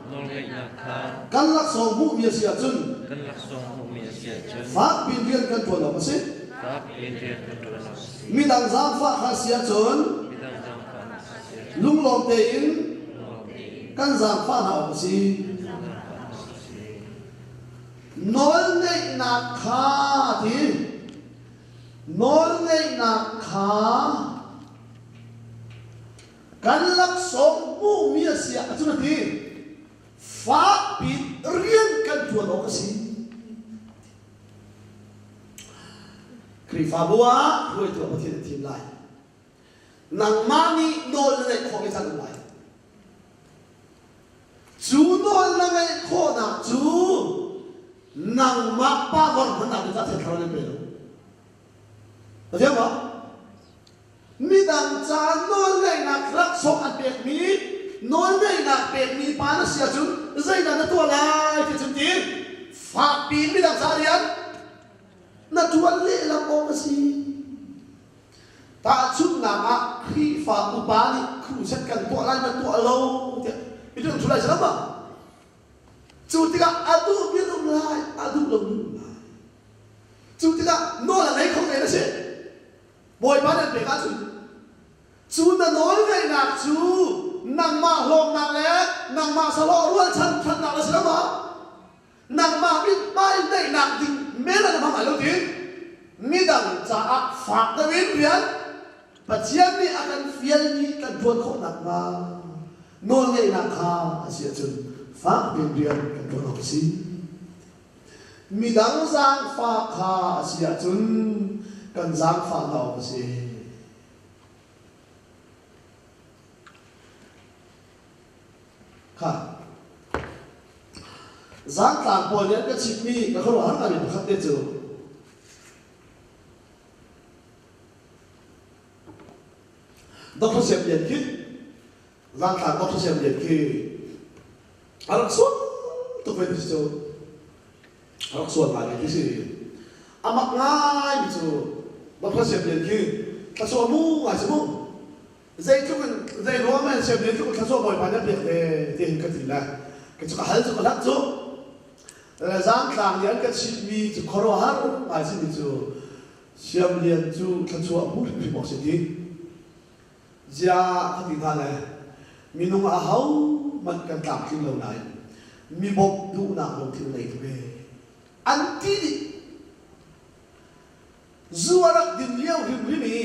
nawlngeihnak kha kan laksawng hmuhmi a si ahcun kan laksawng hmuhmi a si ahcun fak piin rian kan ṭuan awk a si. fak piin rian kan ṭuan awk a si. Midang zaangfah kha si ahcun Midang zaangfah na si ahcun lunglawm tein lunglawm tein kan zaangfah hna awk a si. kan zaangfah hna awk a si. Nawlngeihnak kha ti nawlngeihnak kha Kan laksawng hmuhmi a si ahcun a ti. Fakpi rian kan ṭuan awk a si. Khrihfabu ah hruaitu ah Pathian a thim lai. Nangmah nih nawl na ngeih khawh ve cang lai. Cu nawl na ngeih khawhnak cu nangmah power hmannak ding caah Thiang Thlarau nih an pe lo. Pathian maw? Midang ca nawlngeihnak laksawng an pekmi nawlngeihnak pekmi pa na si ahcun zeidah na tuah lai ti cun ti fakpi midang. ṭuan lehlam awk a si. Tahchunhnak ah Khrihfa upa nih crusade kan tuah lai ma tuah lo tiah midang thu lai si lo ma? Cu tikah a duh mi an um lai, a duh lo mi an um lai. Cu tikah nawl a ngei kho men a si. Bawipa nan pek ahcun cu na nawlngeihnak cu nangmah hlawknak le nangmah sahlawh rualchan ṭhatnak a si lo ma? Nangmah mithmai neihnak ding men an hmang lai lo ti midang caah fak deuh in rian Pathian nih a kan fialmi kan ṭuan khawh nakhnga nawlngeihnak kha a si ahcun fak piin rian kan ṭuan awk a si. Midang zaangfah kha a si ahcun kan zaangfah hna awk a si. Kha Zaangtlang pawl nih an ka chimhmi ka khuaruahhar ngaimi pakhat te cu Dr. Siam Lian khi Zaangtlang Dr. Siam Lian khi a rak sual tuk ve ti si cu a rak sual ngai ti si a mak ngai mi cu Dr. Siam Lian khi thluachuah mu ngai si mu zeitluk in zei ruang men siam tluk in thluachuah bawipa nih a pek ve ti hin ka ti le ka cu ka hal cu ka hlat cu le zaangtlang nih an ka chimhmi cu khuaruahhar ngai simi cu siam lian cu thluachuah hmu hrimhrim awk si ti zia ka ti hna le minung a ho hmanh kan tlamtling lo nain mi bawmh duhnak lungthin ngei tuk e an ti dih Zu a rak din lio hrimhrim i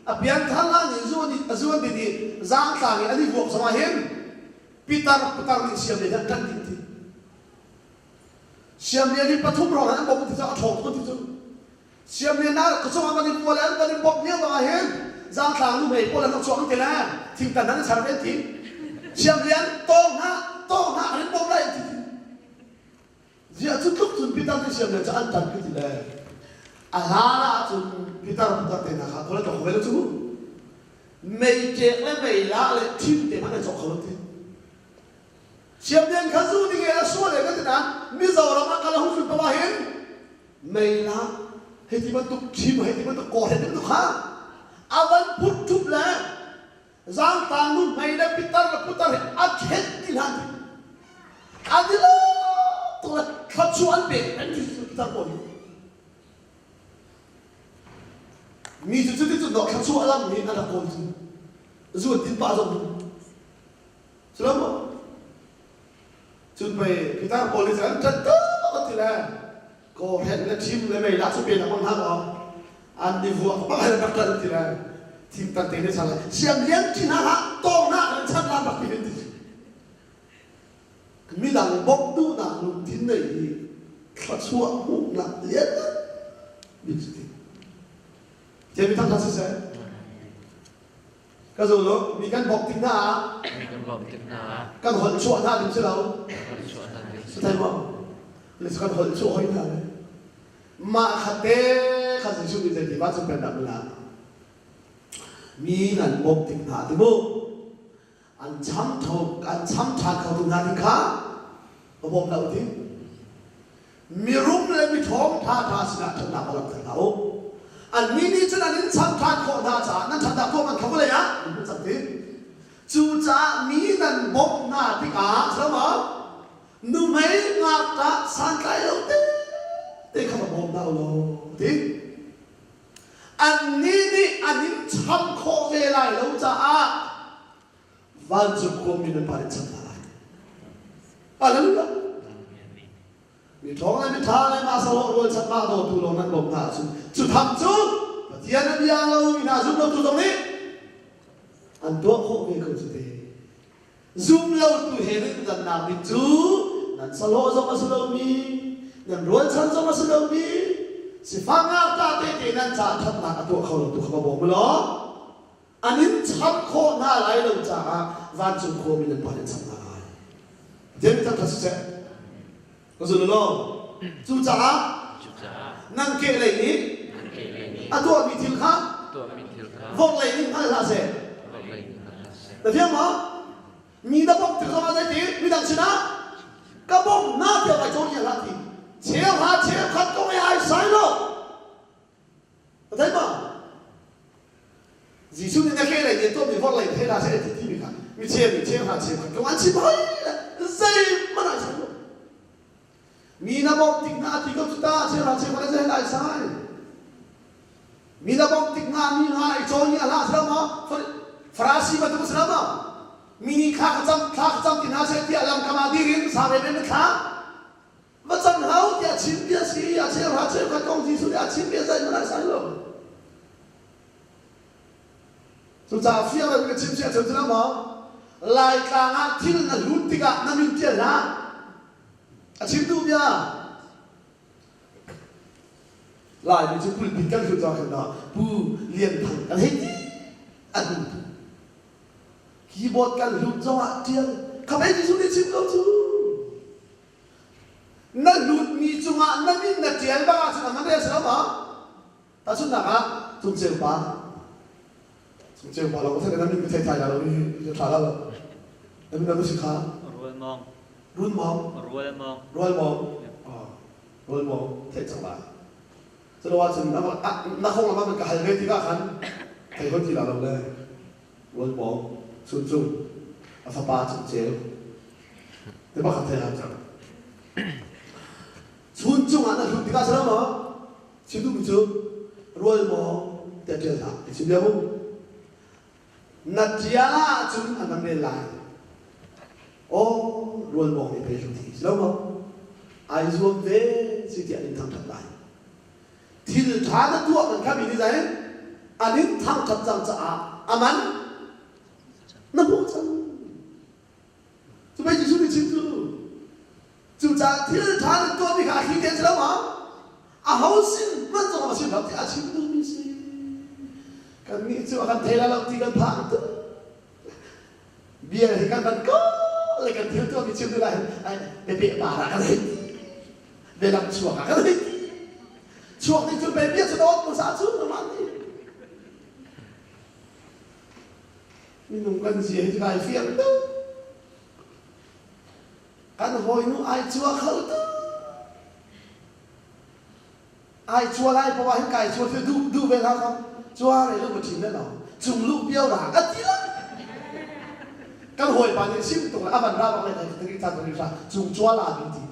a pianthar hlan in zu a zu an din i zaangtlang i an i vuak zongah hin pitar putar nih siamlian hi an ṭanh dih ti. Siamlian hi pathum hrawng an bawmh ti cu a ṭhawng tuk ti cu. Siamlian ah ka cungah kan i vua le an kan i bawmh lio bangah hin zaangtlang nuhmei pawl an rak chuak an ti le thingtan an char ve an ti. Siamlian tawng hna tawng hna kan in bawmh lai an ti ti. Ziah cu tluk cun Peter nih siam le cu an tan ka ti le a hlan ah cun Peter putar te hna kha khual an cawk kho ve lo cu mei ṭek le mei lah le thim te hmanh an cawk kho lo ti siam lian kha zu ding e a sual e ka ti nain Mizoram ah kal a hung tlun paoh ah hin mei lah hei ti bantuk thim hei ti bantuk kaw hei ti bantuk kha a van phut ṭhup le Zaangtlang nu hmei le pitar le putar hi a khen ti hlan an i lo tuk le thluachuah an pek an ti pitar pawl hi mi cu cuti cun dawh thluachuah lam hi an rak kawl cu zu an tin pah zong cu lo maw Cun pei pitar pawl nih cun an ṭanh tuk an ti le kawhrenh le ṭhim le mei lah cu pe lengmang hna kaw an i vuak bak an rak ṭanh ti le thingtan te nih chan le siam lian ṭi hna hlah tawng hna kan chan lan rak ti hin ti midang bawmh duhnak lungthin nei hi thluachuah hmuhnak lian bik cu ti Tiami thang thang siseh Ka zul u, mi kan bawmh tik hna ah Mi kan bawmh tik hna ah kan holh chuah hna ding si lo. holh chuah hna ding si Thei maw? Le kan holh chuah hoi hna le. Mah khat te kha Jesuh nih zeiti va cu pennak la. Mi nan bawmh tik hna ti mu. An cham tho an cham ṭhan kho tu hna ding kha ka bawm lo ti. Mirum le miṭhawng ṭhaṭha sinah ṭhatnak va langhter hlah u. Annih nih cun an in cham ṭhan khawh hna caah nan ṭhatnak tuah man kha vawlei ah nan hmuh cang ti. Cucaah mi nan bawmh hna tikah silo nuhmei ngakṭah santlai lo tete kha va bawm hna u law ti. Annih nih an in cham khawh ve lai lo caah vancung khuami nan pa nih cham hna lai. Hallelujah. Mi ṭhawng le mi ṭha le mah sahlawh rualchan mah dawtu lawng nan bawmh hna ahcun cu tham cu Pathian a bia lomi hna zum lotu zong nih an tuah khawh ve ko cu te. Zum lotu he nan dannak ding cu nan sahlawh zong a si lomi, nan rualchan zong a si lomi, sifak ngakṭah tete nan caah ṭhatnak a tuah kho lotu kha va bawm u law an in cham khawh hna lai lo caah vancung khuami nan pa nih cham hna lai. Pathian thangṭhat siseh. Ka zul law. Cucaah nan kehlei nih a tuahmi thil kha vorhlei nih hngal hlah seh. Na thiam maw? Mi na bawmh tik zongah zeiti midang sinah ka bawmh na tiah vai cawn hlah ti. Cheu hra cheu khat kong i ai sai lo. Thei ma? Jesuh nih na ke lei nih tuahmi vor lei thei hlah seh ti timi kha mi cheu nih cheu hna cheu khat ko an chim hoi le zeihmanh ai sai lo. Mi na bawmh tik hna ti ko cu ta cheu hna cheu khat zei lai sai. Mi na bawmh tik hna mi hna i cawn ni a hlah sila maw? Farasi bantuk sila maw? Mi nih thla ka cam thla ka cam ti hna seh tiah lam kam ah dir in sa ve men thla va cam hau tiah chim bia si a cheu hra cheu khat kong Jesuh nih a chim bia zeihmanh ai sai lo. Cucaah fiang in ka chim sia cun cu maw Laitlang ah thil na hlut tikah na min ṭial hlah. A chim duh bia. Laimi cu pulpit kan hlut zong khin Pu Lian Thang kan hei ti an hung tu. Keyboard kan hlut zong ah ṭial khamei Jesuh nih chim ko cu. Na hlutmi cungah na min na ṭial bang ahcun a man rel si lo maw? Tahchunhnak ah Cungceu pa Cungceu pa lo ka na min ka thei thai lo hi ṭha lo. Na min na si kha? Rual Mawng. Run Mawng. Rual Mawng. Rual Mawng. Rual Mawng theih cang lai. Culo ahcun na kong lam ah ka hal ve tikah khan thei hoi ti la lo le Rual Mawng Chuncung a fapa Cungceu te pakhat thei han cang. Chuncung ah na hlut tikah si lo maw? Chim duhmi cu rual maw tiah ṭial hlah. I chim lio mu. Na ṭial ahcun an van rel lai. Aw rual mawng nih pei hlut hi si lo maw? Ai zuam ve si tiah an in thangṭhat lai. Thil ṭha na tuah man kha mi nih zei an in thangṭhat cang caah a man na hmuh cang. Cu pei Jesuh nih chim cu. Cucaah thil ṭha nan tuahmi kha a thli te a si lo ma? Aho sin hmanh zong a chim lo ti a chim duhmi si. Kannih cu a kan thei lai lo ti kan phang tuk. Bia hi kan van ko le kan thil tuahmi chim duh lai ai biapeh par ah kan hei bialam chuak ah kan hei chuak nih cun pe bia cu dawt mu sa cu na nih minung kan zia hi kai fiang tuk Kan hawinu ai cua kho tuk. Ai cua lai poah hin kai cua cu duh duh ve hlah kam. Cua re lu ma ṭhin le lo. Cung lu pio ra a ti lo. Kan hawipa nih sim tuk le a van ra bak le kai ka ta ka ra cung cua la bi ti.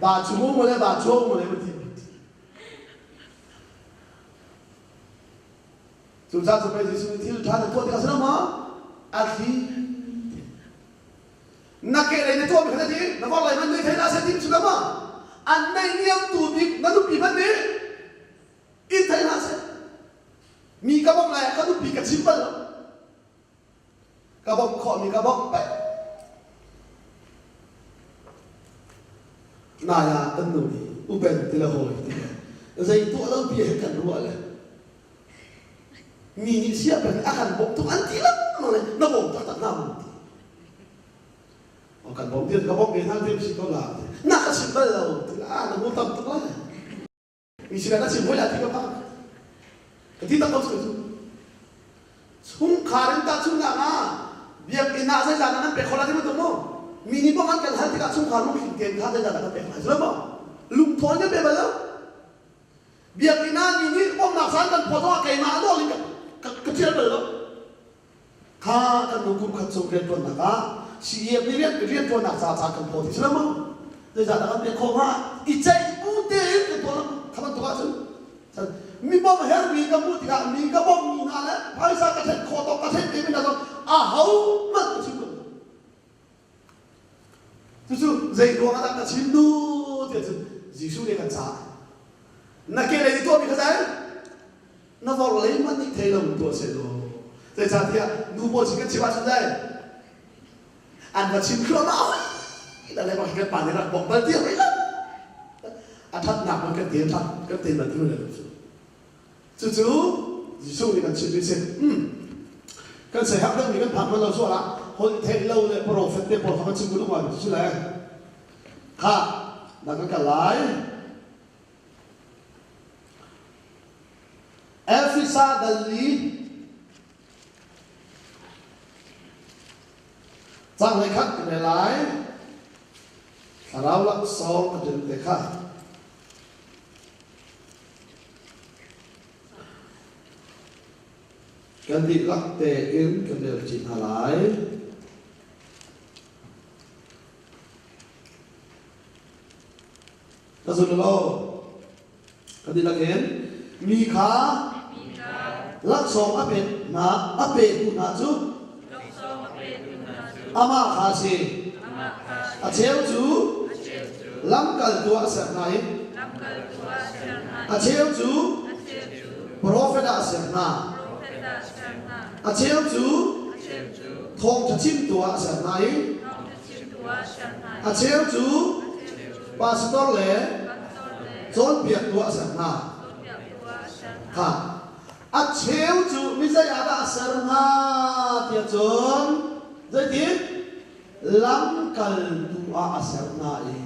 Ba chung mu le ba cua mu le ma ti. Cucaah cu pei Jesuh nih thil ṭha na tuah tikah si lo maw? A thli. Na kehlei na tuahmi kha na ti, na vorlei hmanh nih thei hlah seh ti cu lo maw? An neihniamtu bik na nupi hmanh nih in thei hlah seh. Mi ka bawmh lai ah ka nupi ka chim bal lo. Ka bawmh khawhmi ka bawmh peng. Nai ah kan nu nih upen ti le hawi ti le zei tuah lo pi he kan ruah le mi nih sia peng a kan bawmh tuk an ti lengmang le na bawm taktak hna maw ti. O kan bawm ti ka bawmh ve hna ti si ko la na ka chim bal lo ti la na mu tam tuk lai. Mi sinah na chim hoi la ti ka phang. Ka ti tak ko cu cu. Chungkhar in tahchunhnak ah biakinn ah zeizah dah nan pek khawh lai ti bantuk mu. Mi nih bawmh an kan hal tikah chungkhar lungthin tein kha zeizah dah kan pek lai cu lo maw? Lungthaw in kan pe bal lo. Biakinn ah mi nih bawmhnak caan kan phuah zongah keimah a nawl in ka ka ṭial bal lo. Kha kan nu kum khat chung rianṭuannak ah CEF nih rian rianṭuannak ca caan kan phaw ti si lo maw? Zeizah dah kan pek khawh hnga? I ceih bu tein kan tuah lo kha bantuk ahcun mi bawmh hermi ka hmuh tikah mi ka bawmhmi hna le phaisa ka ṭhen khawh tawk ka ṭhen ve mi hna zong aho hmanh ka chim lo. Cucu zei ruang ah dah ka chim duh tiah cun Jesuh nih kan caah na kehlei i tuahmi kha zei na vorlei hmanh nih thei lo tuah seh law zeicahtiah nu pawl sin kan chim ahcun zei an va chim thluahmah hoi da le bak kan pa nih rak bawk bal ti hoi lo a thatnak man kan te that kan te bal ti lo cu cucu Jesuh nih kan chim mi si kan sei hak deuh mi kan phak lo sual ah holh theih lo le profet te pawl kha kan chim ku ding cu le kha na kan kal lai Efesa dal li cang hlei khat ka rel lai thlarau laksawng ka ṭin te kha. Kan dihlak tein kan relṭi hna lai. Ka zul lo. Kan dihlak in mi kha laksawng a pek hna a petu hna cu amah kha a si. A cheu cu lamkaltu ah a ser hna i a cheu cu profet ah a ser hna. A cheu cu thawngṭha chimtu ah a ser hna i a cheu cu pastor le cawnpiaktu ah a ser hna. Kha a cheu cu mi zei ah dah a ser hna tiah cun zeitin lamkaltu ah a ser hna i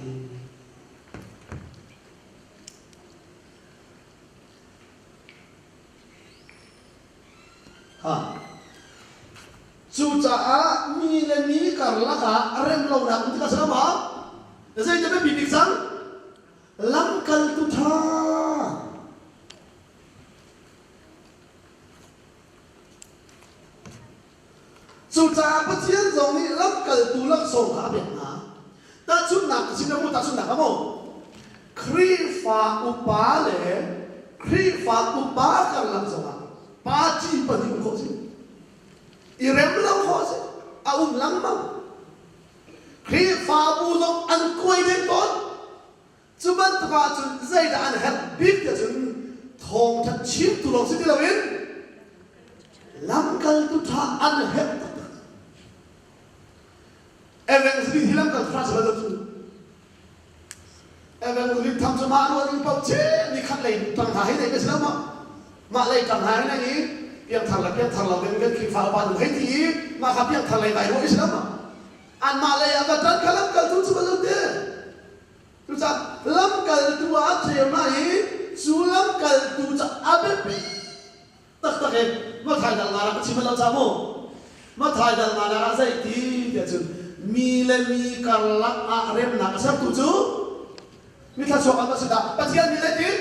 Ha. Cucaah mi le mi karlak ah rem lonak um tikah a si ma? Zeidah biapi bik cang? Lamkaltu ṭha. Cucaah Pathian zong nih lamkaltu laksawng kha a pek hna. Tahchunhnak ka chim mu, tahchunhnak a mu. Khrihfa upa le Khrihfa upa karlak zongah party pahnih um khawh si. I rem lo khawh si. A um lengmang. Khrihfabu zong an kuai deng tawn. Cu bantuk ahcun zeidah an herh bik tiah cun thawngṭha chimtu lawng si ti loin lamkaltu ṭha an herh taktak. Evangelist hi lamkaltu ṭha si lo cu. Evangelist tham cu mah rual in paoh che ni khat lei ṭang hna hei nei ka si lo ma? Mah lei ṭang hna hei nei i piangthar le piangthar lo ding kan Khrihfa upa nu hei ti i mah kha piangthar lei vai ruah i si lo ma? Anmah lei ah va ṭan kha lamkaltu cu va lut te. Cucaah lamkaltu ah a cheu hna i cu lamkaltu cu a biapi taktak i Mathai dal nga rak ka chim lo ca mu. Mathai dal nga nak ah zei ti tiah cun mi le mi karlak ah remnak a sertu cu mi thluachuak an va si dah Pathian nih zeitin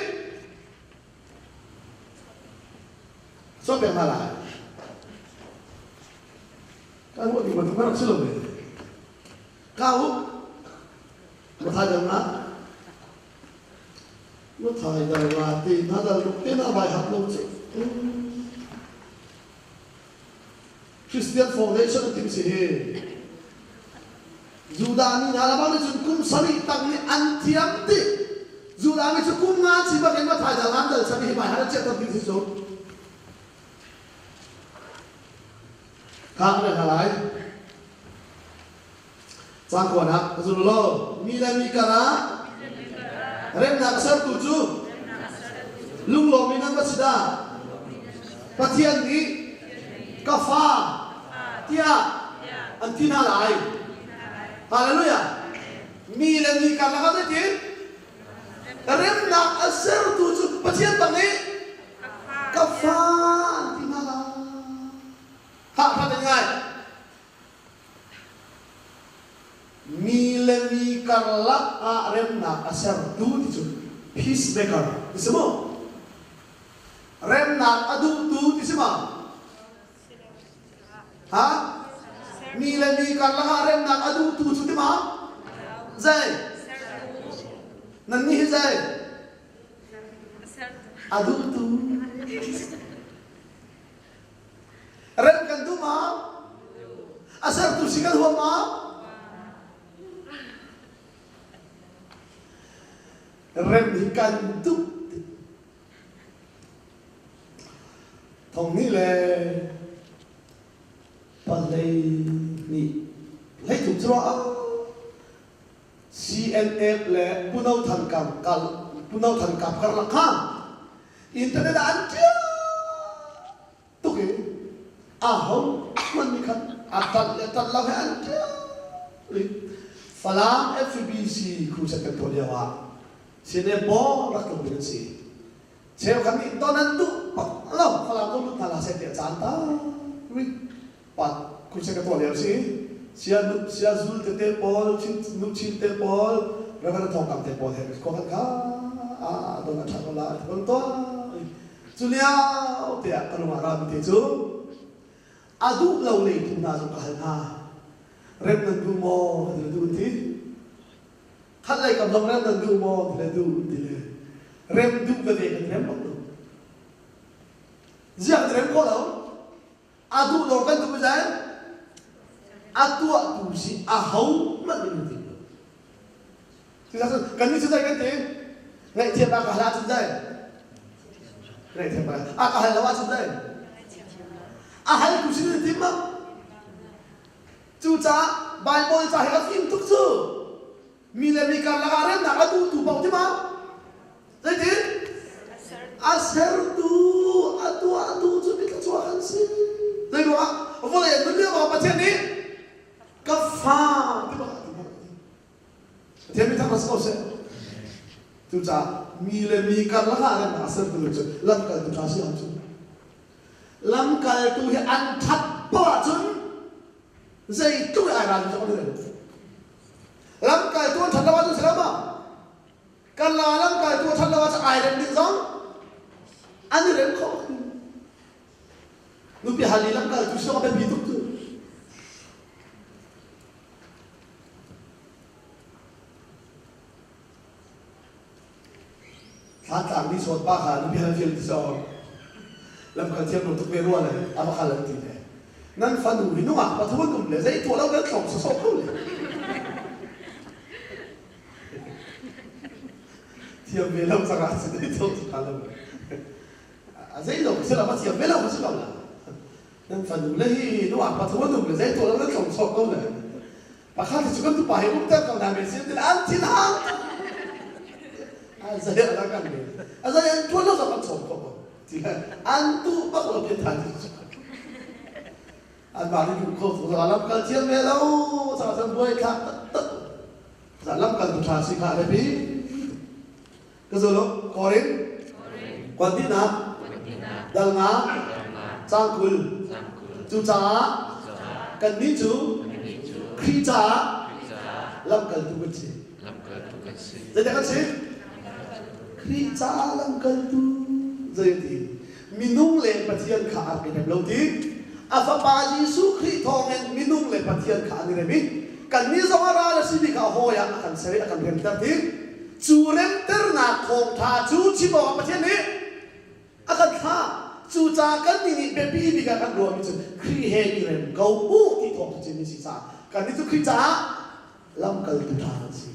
chuak pek hna lai. Kan ruah ding bantuk rak si lo ve. Kau Mathai dal nga Mathai dal nga te na dal ruk te na vai hak lo cu. Christian Foundation tim si hi. Judah mi hna lamang nih cun kum sarih tang nih an thiam ti. Judah mi cu kum nga ci bak in Mathai dal ngan dal chan hi mai han chiah tam ti cu. Kha kan hna lai. Cang kuanak ka zul lo. Mi le mi karah remnak sertu cu lunglawm in an va si dah. Pathian nih ka fa tiah an ti hna lai. Hallelujah. Mi le mi karlak ah zeitin? Remnak a sertu cu Pathian bang nih ka fa an ti hna lai. Hah hrat in ngai. Mi le mi karlak ah remnak a sertu ti cu peacemaker ti si mu. Remnak a duhtu ti si ma? Ha? Mi le mi karlak ah remnak a duhtu cu ti ma? Zei? Nan nih hi zei? A duhtu. Rem kan duh ma? A sertu si kan huam ma? Rem hi kan duh. Thong nih le palei nih hleitluk cu CNF le Puno Than Kap kal Puno Than Kap karlak kha internet ah an ṭial tuk i aho hmanh nih khan a ṭanh le ṭanh lo he an ṭial i Falam FBC crusade kan tuah lio ah CNF bawm rak tlung ding an si. Cheukhat nih ton an duh bak lo Falam zong lut hna hlah seh tiah caan tampi pat crusade ka tuah lio si. Sia sia zul tete pawl, chin nu chin te pawl, Reverend Thawng Kam te pawl he khua kan kha a don a ṭhat lo la ti kan tuah. Cu lio te ah ka lung ah rami te cu. A duh lo lei tu hna zong ka hal hna. Rem nan duh maw? Ka ti le duh an ti. Khat lei kam zong rem nan duh maw? Ti le duh an ti le. Rem duh veve kan rem bak lo. Ziah kan rem khawh lo? A duh lo kan duh zai a tuahtu si a ho hmanh nih nan tim lo. Cucaah kan nih cu zei kan ti? Ngaihthiam a ka hal ahcun zei? Ngaihthiam a ka hal lo ahcun zei? A haltu sin nan tim ma? Cucaah Baibal ca hi a fim tuk cu. Mi le mi karlak ah remnak a duhtu paoh ti ma? Zeitin? A sertu, a tuahtu cu mithluachuah kan si. Zei ruangah? Vawlei an nun lio ah Pathian nih ka fa ti bak a ti bak. Pathian mi thangṭhat si ko seh. Cucaah mi le mi karlak ah remnak a sertu cu lamkaltu ṭha si ahcun lamkaltu hi an ṭhat poah ahcun zeitluk in ai ral cu an rem. Lamkaltu an ṭhat lo ahcun si lo maw? Kan la lamkaltu a ṭhat lo ahcun ai rem ding zong an i rem khawh. Nupi hal i lamkaltu si zong a biapi tuk cu. Thlantlang mi sawt pa kha nupi hal fial ti so lamkal thiam lo tuk ve rua le a va khal an ti le nan fanu hi nungak pathum an um le zei tuah lo nan thlong sawsawh ko le thiam ve lo cangah si dei to kha lo a zei lo si lo ma thiam ve lo ma si lo la nan fanu le hi nungak pathum an um le zei tuah lo nan thlong sawk ko le Pakhat cu kan tupa he umter ko hna men sin an thin hang. A zai ala kan le. A zai an tuan lo kan chom ko. Ti le an tu bak lo pian than ti. An ba ni du kho tu za lam kal thiam ve lo cha chan buai thak tak tak. Za lam kal tu tha si kha le bi. Ka zo lo Korin. Kwan ti na. Dal nga. Cang kul. Cucaah kannih cu Khrih caah lamkaltu kan si. Zeidah kan si? Khrih caah lamkaltu zei a ti? Minung le Pathian kha a rak i rem lo ti. A fapa Jesuh Khrih thawngin minung le Pathian kha an i rem i kannih zong a ral a simi kha hawi ah a kan ser i a kan remter ti. Cu remternak thawngṭha cu chim awkah Pathian nih a kan thlah. Cucaah kannih nih biapi bik ah kan ruahmi cu Khrih he i rem ko u ti thawngṭha chimmi si caah kannih cu Khrih caah lamkaltu ṭha kan si.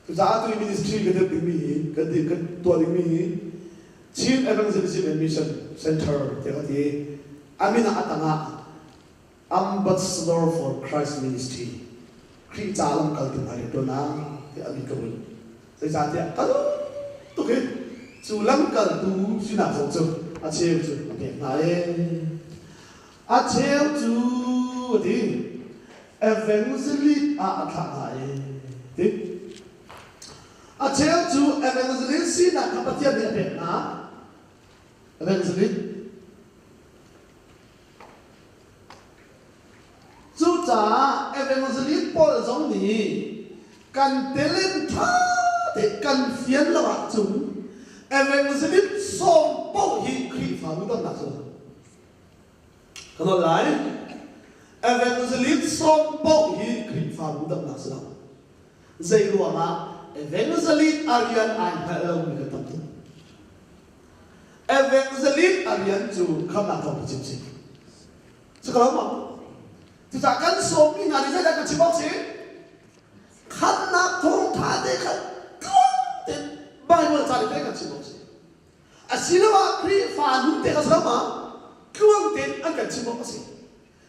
Cucaah tu ministry kan dirh dingmi hi kan kan tuah dingmi hi Chin Evangelism and Mission Center tiah ka ti. A min ah a tangah Ambassador for Christ Ministry Khrih ca lamkaltu hna rianṭuan ah tiah a min ka bunh. Zeicahtiah kal tuk i cu lamkaltu sinak zong cu a cheu cu a pek hna i a cheu cu a ti evangelist ah a thlah hna i ti a cheu cu evangelist sinak kha Pathian nih a pek hna evangelist Cucaah evangelist pawl zong nih kan talent ṭha te kan fian lo ahcun evangelist sawm paoh hi Khrihfabu damnak cu ka nawl lai. Evangelist sawm paoh hi Khrihfabu damnak si lo. Zei ruangah evangelist a rian ai hngalh lomi kan tam tuk. Evangelist a rian cu khamnak thawng chim si. Cu ka lo maw? Cucaah kan sawmmi hna nih zeidah kan chim awk si? Khamnak thawngṭha te kha tluang tein Baibal ca le kan chim awk si. Asiloah Khrihfa nun te kha si lo ma? Tluang tein an kan chim awk a si.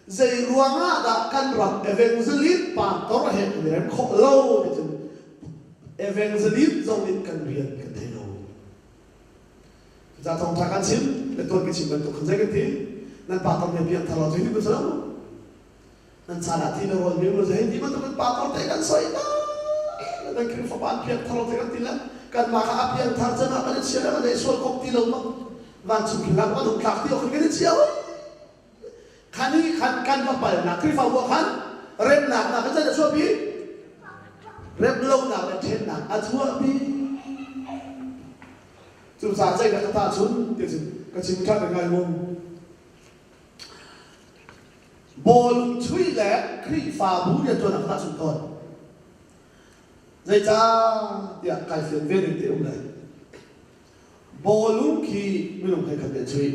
Zei ruangah dah kan ram evangelist pastor he kan i rem khawh lo ti cun evangelist zong in kan rian kan thei lo. Cucaah thawngṭha kan chim, le tuan ka chim bantuk khan zei kan ti? Nan pa tor nih biak thar lo cu hi ti lo. Nan chan ah ti le rawl mi zei ti bantuk in pa tor te kan soi ta. Nan Khrihfa pa an piak thar lo te kan ti le kanmah kha a piang thar cem ah kan i chia le kan ei sual kop ti lo ma. Vancung khin lam kan hung thlak ti awk kan i chia oi. Khan i khan kan va palnak Khrihfabu ah khan remnak nak kan a chuahpi rem lonak le ṭhennak a chuahpi. Cucaah zeidah ka tahchun ti cu ka chim ṭhan ngai mu. Bawlung chuih le Khrihfabu rianṭuan ah ka tahchunh tawn. Zeicah tiah kai fian ve ding ti um lai. Bawlung khi minung he khat nih an chuih.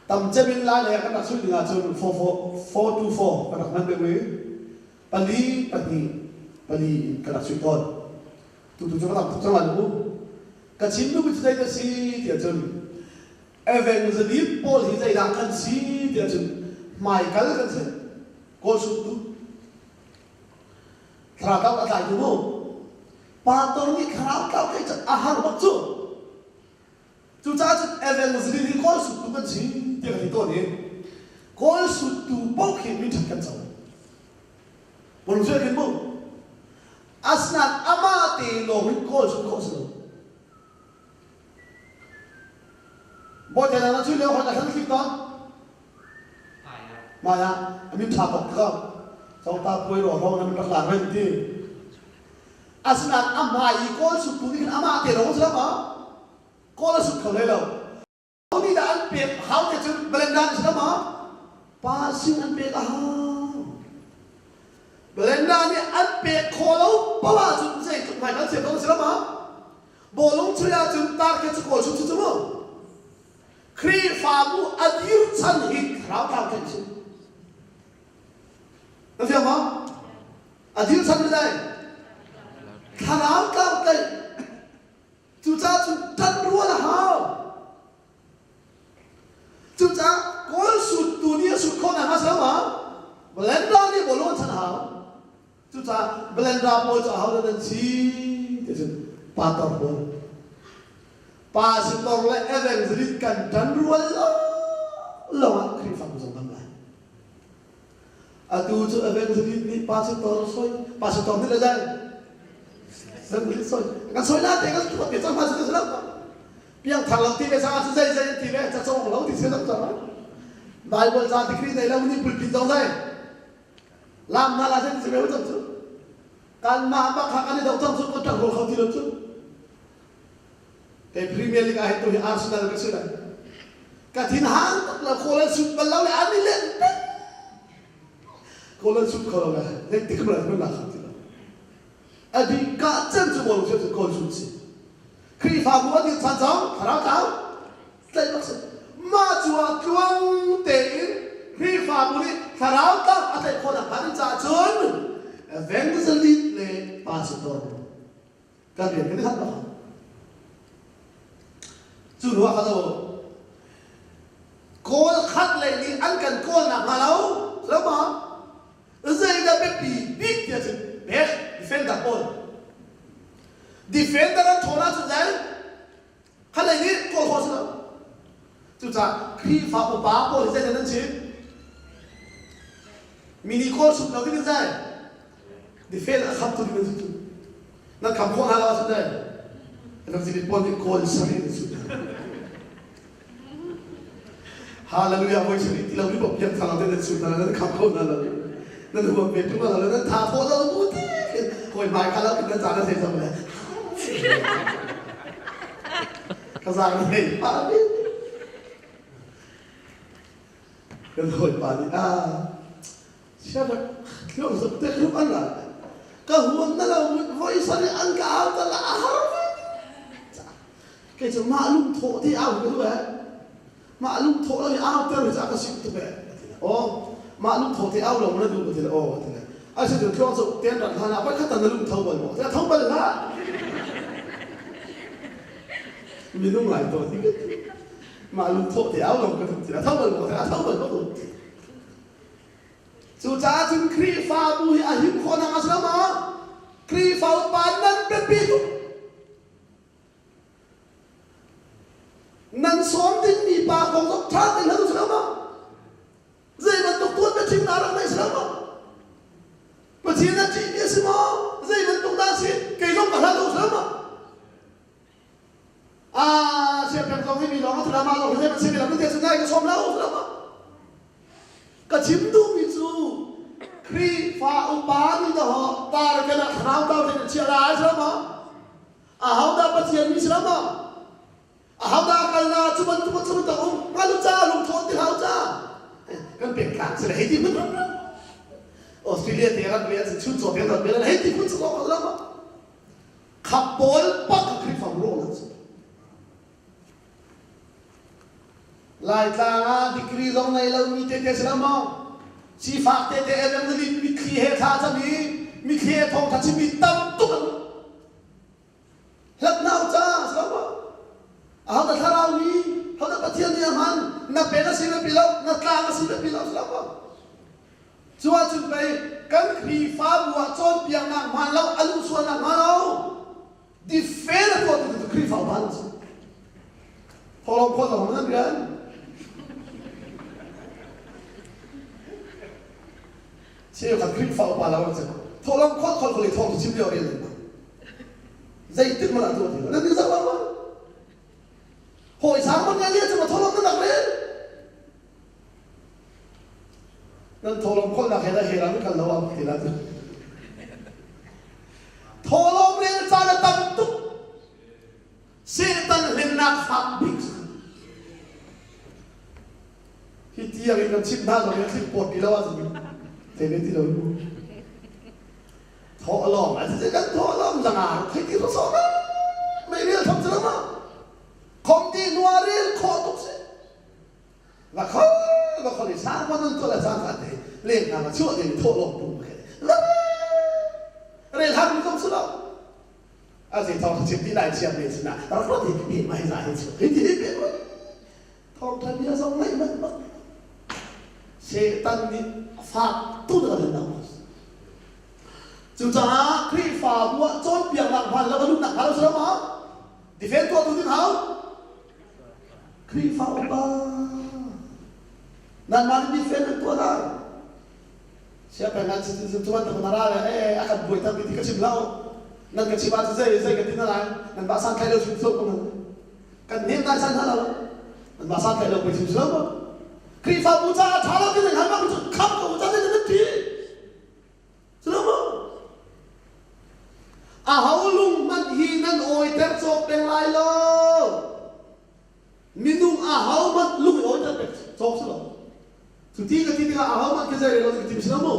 Tam cem in lai le kan rak chuih ding ahcun 4 4 to 4 kan rak hman peng i pali pahnih pali in kan rak chuih tawn. Tutu cu ka tam tuk cang lai mu. Ka chim duhmi cu zei dah si tiah cun evangelist pawl hi zeidah kan si tiah cun hmaikal kan si. Kawl suttu. Thlarau a tlaitu mu. Pastor nih thlarau tlau theih cu a har bak cu. Cucaah cun evangelist hi kawl suttu kan si tiah ka ti tawn i kawl suttu paoh khi min ṭhat kan co. Pulung cu khin mu. Asinain amah te lawng in kawl sut khawh si lo. Bawi na cu lio khan a hlan thlik tawn. Mah ah a min ṭha bak ko. Cawta puai ro hrawng na min rak lar ren ti. Asinain a hmai i kawl suttu nih khin amah te lawng si lo maw? Kawl a sut kho hlei lo. Nih dah an pek hau te cun Belinda nih si lo maw? Pa sin an pek a hau. Belinda nih an pek khawh lo paoh ahcun zeitluk hmai kan siam ko si lo maw? Bawlung chuih ahcun tar khi cu kawl sut cu cu mu. Khrihfabu a dir chan hi thlarau tlau theih si. Na fiang maw? A dir chan hi zei? Thlarau tlau tlaih. Cucaah cun ṭan rual a hau. Cucaah kawl suttu nih a sut khawh nakhnga si lo ma? Blender nih bawlung an chan a hau. Cucaah Blender pawl cu ahodah nan si ti cun pastor pawl. Pastor le evangelist kan ṭan rual lo lo ah Khrihfabu zong kan lai. Atu cu evangelist nih pastor soi, pastor nih le dai. Evangelist soi. Kan soi la te kan tuah te cang ma si lo. Piang thar lo ti ve sang ah zei zei ti ve ca cawng lo ti se lo cang. Bible ca degree nei lo ni pulpit zong zai. Lam na la sen si ve cang cu. Kan mah bak kha kan i do cang cu kan ṭang kho ti lo cu. Kei Premier League ah hin tu hi Arsenal ka si lai. Ka thin hang tuk lo kawl an sut bal lo le an i len peng. Kawl an sut kho lo le zeitik hmanh an la kho ti lo. A bik ka cem cu bawlung cu kawl sut si. Khrihfabu an dir chan zong thlarau tlau tlaih bak si. Mah cu ah tluang tein Khrihfabu nih thlarau tlau a tlaih khawh nakhnga ding caah cun evangelist le pastor kan rian kan i khat bak. Cu hnu ah khan kawl khat lei nih an kan kawl nakhnga lo lo ma zeidah biapi bik tiah cun pek defender pawl defender an ṭhawn ahcun zei khat lei nih kawl khawh si lo cucaah Khrihfa upa pawl hi zeidah nan chim mi nih kawl sut lo ding in zei defend a khamtu ding an si cu nan kham khawh hna lo ahcun dai nan zili pawl nih kawl sari an sut Hallelujah voi sari ti lo ni bok piak thang te nan sut hna nan kham kho hna lo nan huam ve tung lo nan tha tho lo mu ti koi mai kha lo nan caan na thei zong le ka zang nei pa ni kan hawipa nih a sianak thluak zuk te hrup an ral ka huam na lo voi sari an ka au ta la a har ve kei cu mah lung thawh ti au ka duh eh mah lung thawh lo i au ter ca ka sim tuk eh oh mah lung thawh ti au lo na duh ka ti le oh ti le ai se thluak zuk ten rat hlan ah voi khat na lung tho bal mo tho bal la minung lai to ti mah lungthawh te au lo ka tuk ti a tho bal maw a tho bal maw cucaah cun Khrihfabu hi a him khawh nak a si lo maw Khrihfa upa nan biapi tuk nan sawm dingmi pa kong zong ṭha tein hal si lo maw zei bantuk tuan biachim dah rak nei si lo maw Pathian a ṭihmi a si maw zei bantuk dah si kei zong ka hlat lo si lo maw Ah, siapeng zong hi mi lawng a thula ma lawng hi zei si mi lam te cu nai ka sawm lo lo ka chim duhmi cu Khrihfa upa nih dah tar kan ah thlarau tau in chia lai si lo ma a ho dah Pathian mi si lo ma a ho dah kal na cu bantuk cu bantuk um ngalu ca lungthawn ti hau ca. Kan pengtlang si le hei ti hmun ram ram. Australia te ram ve an chun chaw te ram ve hei ti hmun chu ko lam. Khap pawl pak Khrihfabu ro lan su. Laitlang ah degree zong nei lo mi te te si lo maw? Sifak te te evangelist mitthli he thla cam i mitthli he thawngtha chimmi tam tuk an hlat nau ca si lo maw? Ahodah thlarau mi, ahodah Pathian nih a hman, na pen a si na pi lo, na tlang a si na pi lo si lo maw? Cu ahcun pei kan Khrihfabu ah cawnpiaknak hmaan lo, a luhsualnak hmaan lo, Defend a tuahtu cu Khrihfa upa an si. Thawlawm khawh zong nan rian. Cheukhat Khrihfa upa lo an si. Thawlawm khawh khawh khawh thawng chim lio rian nan Zeitik man ah tuah ti lo. Nan ni zak lo ma? Hawi sang man ngai cu ma thawlawm nan rak rel. Nan thawlawm khawlnak he dah he ram kal lo ah ti la tu. Thawlawm rel caan a tam tuk. Satan hlennak fak bik Hi tiang in kan chimh hna zong in thil pawt ti lo ahcun thei ve ti lo mu. Thawhlawm a si kan thawhlawm zanga thei ti so mei rel tham cu ma. Khom ti nua rel khawh tuk si. Va khol va khol i sang ma nun to la cang ka te leng na ma chuah ding thawhlawm pum ke. Rel har mi zong su lo. A zei thawng chim ti lai chiam ve sina rak rat hi hi mai za hi chu hi ti hi pe thawng tha bia zong ngaih manh bak. Satan nih fak tu na kan lo. Cucaah Khrihfabu ah cawnpiaknak hmaan lo a luhnak hnga lo si lo maw? Defend tuahtu ding hau. Khrihfa upa nanmah nih defend an tuah lai. Siapeng ah cu bantuk na ra le eh a kan buaiter ti ka chim lo. Nan ka chim ahcun zei zei ka ti na lai. Nan mah santhlai lo chim sual ko nan. Kan hnem nai san hna lo. Nan mah santhlai lo pei chim si lo maw? Khrihfabu caah ṭha lo ti nan hal bak cu kham ko ca nan ti. Aho lung hmanh hi nan awiter cawk peng lai lo. Minung aho hmanh lung i awiter pek cawk si lo. Cu ti ka ti tikah aho hmanh khi zei rel lo ka ti si lo mu.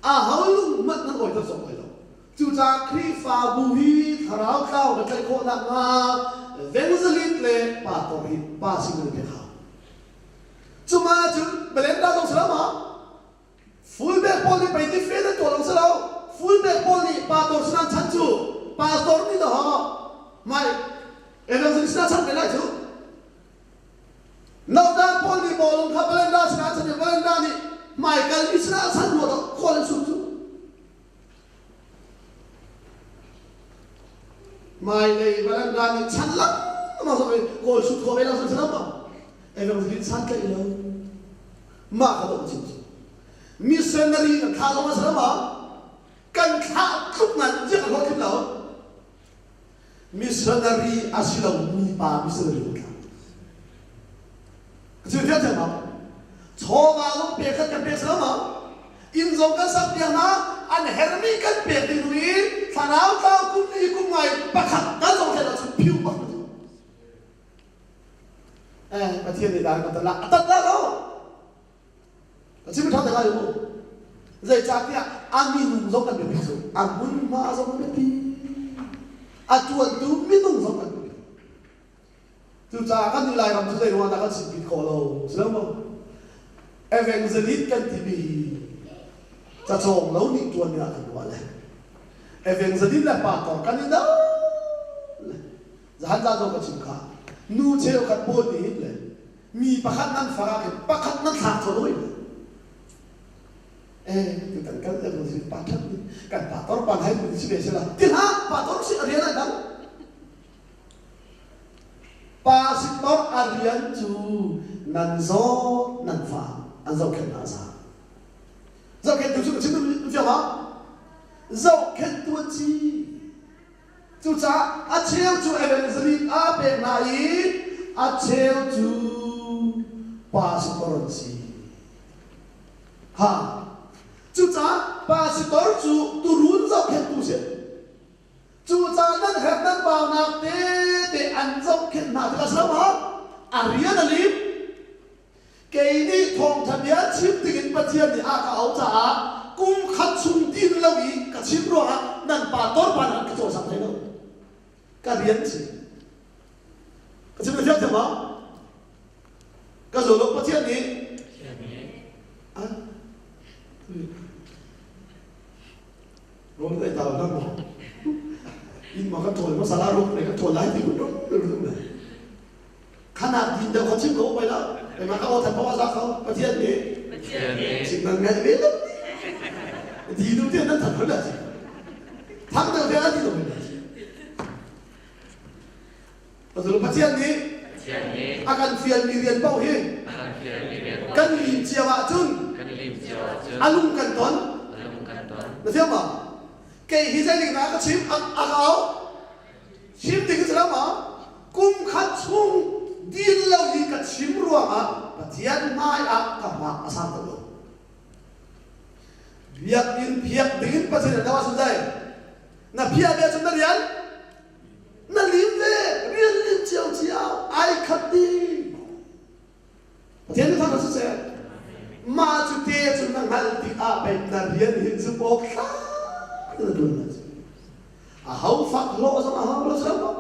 Aho lung hmanh nan awiter cawk lai lo. Cucaah Khrihfabu hi thlarau tlau kan tlaih khawh nakhnga evangelist le pastor hi pa sin nan i pek hau. Cuma cun Belenda zong si lo ma? Fullback pawl nih pei defend an tuah lo si lo. Fullback pawl nih pastor sinah chan cu pastor nih dawh mai evangelist sinah chan ve lai cu. Nodan pawl nih bawlung kha Belinda sinah chan i Belinda nih hmaikal mi sinah chan rua dawh khual an sum cu. Hmailei Belinda nih chan lengmang zong in goal shoot khawh ve lo si lo maw? Evangelist san tlaih lo. Mah kha dawh chin cu. Missionary kan thlah zong a si lo maw? Kan thlah tluk ngan ziak a hlawhtling lo. Missionary a si lo mi pa missionary kan thlah. Ka chim fiang thiam maw? Chawva zong pek khat kan pek si lo maw? Inn zong kan sak piak hna, an hermi kan pek ding i thlarau tlau kum li kum ngai pakhat kan zong thlen ahcun phiu bak na cu. Eh, Pathian nih dan kan tat la, a tat la lo. Ka chim ṭha te lai mu. Zeicahtiah a minung zong kan biapi cu, a hmunhma zong kan biapi, a ṭuantu minung zong kan biapi. Cucaah kan nih Lairam cu zei ruangah dah kan sipit khawh lo? Si lo maw? Evangelist kan timi hi cacawng lo nih ṭuan dingah kan ruah le evangelist le pastor kan i do le zahan za zong ka chim kha nu cheukhat pawl nih hin le mi pakhat nan far ah khin pakhat nan thlak chaw loi eh tu kan kal le si pa that ni kan pa tor pan hai mun si ve sela ti hlah pa tor si a rian ai dang pa si tor a rian cu nan zaw nan fa an zohkhenh hna za zohkhenhtu cu ka chim fiang ma zohkhenhtu an si Cucaah a cheu cu evangelist aa pek hna i a cheu cu pastor an si. Ha. Cucaah pastor cu turun zohkhenhtu si. Cucaah nan herh nan baunak tete an zohkhenh hna tikah si lo maw? A rian a lim. Kei nih thawngṭha bia chim dingin Pathian nih a ka auh caah kum khat chung din lo i ka chim ruangah nan pa torpa nih an ka cawlcang hlei lo. Ka rian si. Ka chim na thiam thiam maw? Ka zo lo Pathian nih ah rawl ka ei ta lo maw? Inn ma ka ṭhawl masala ruk ne ka ṭhawl lai ti kun Khanak din deuh kha chim ko pai lo. Keimah ka aw than paoh a za ko. Pathian nih chim nan ngaih ve lo. Di nu te nan than hol si. Thang deuh te a ti lo Azul Pathian nih a kan fial mi rian paoh hi kan lim cio ahcun a lung kan ton. Na thiam ma? Kei hi zeitik dah ka chim a ka au. Chim ding si lo maw? Kum khat chung din lo i ka chim ruangah Pathian hmai ah ka hma a sang lo. Biakinn phiak dingin Pathian an ahcun zei? Na phiah ve ahcun na rian na lim ve rian lim cio cio ai khat ding. Pathian nih thang siseh mah cu te cu na hngalh tikah pei na rian hin zumh awk tlak na tuan lai cu. A ho fak hlawh zong a hau lo si lo.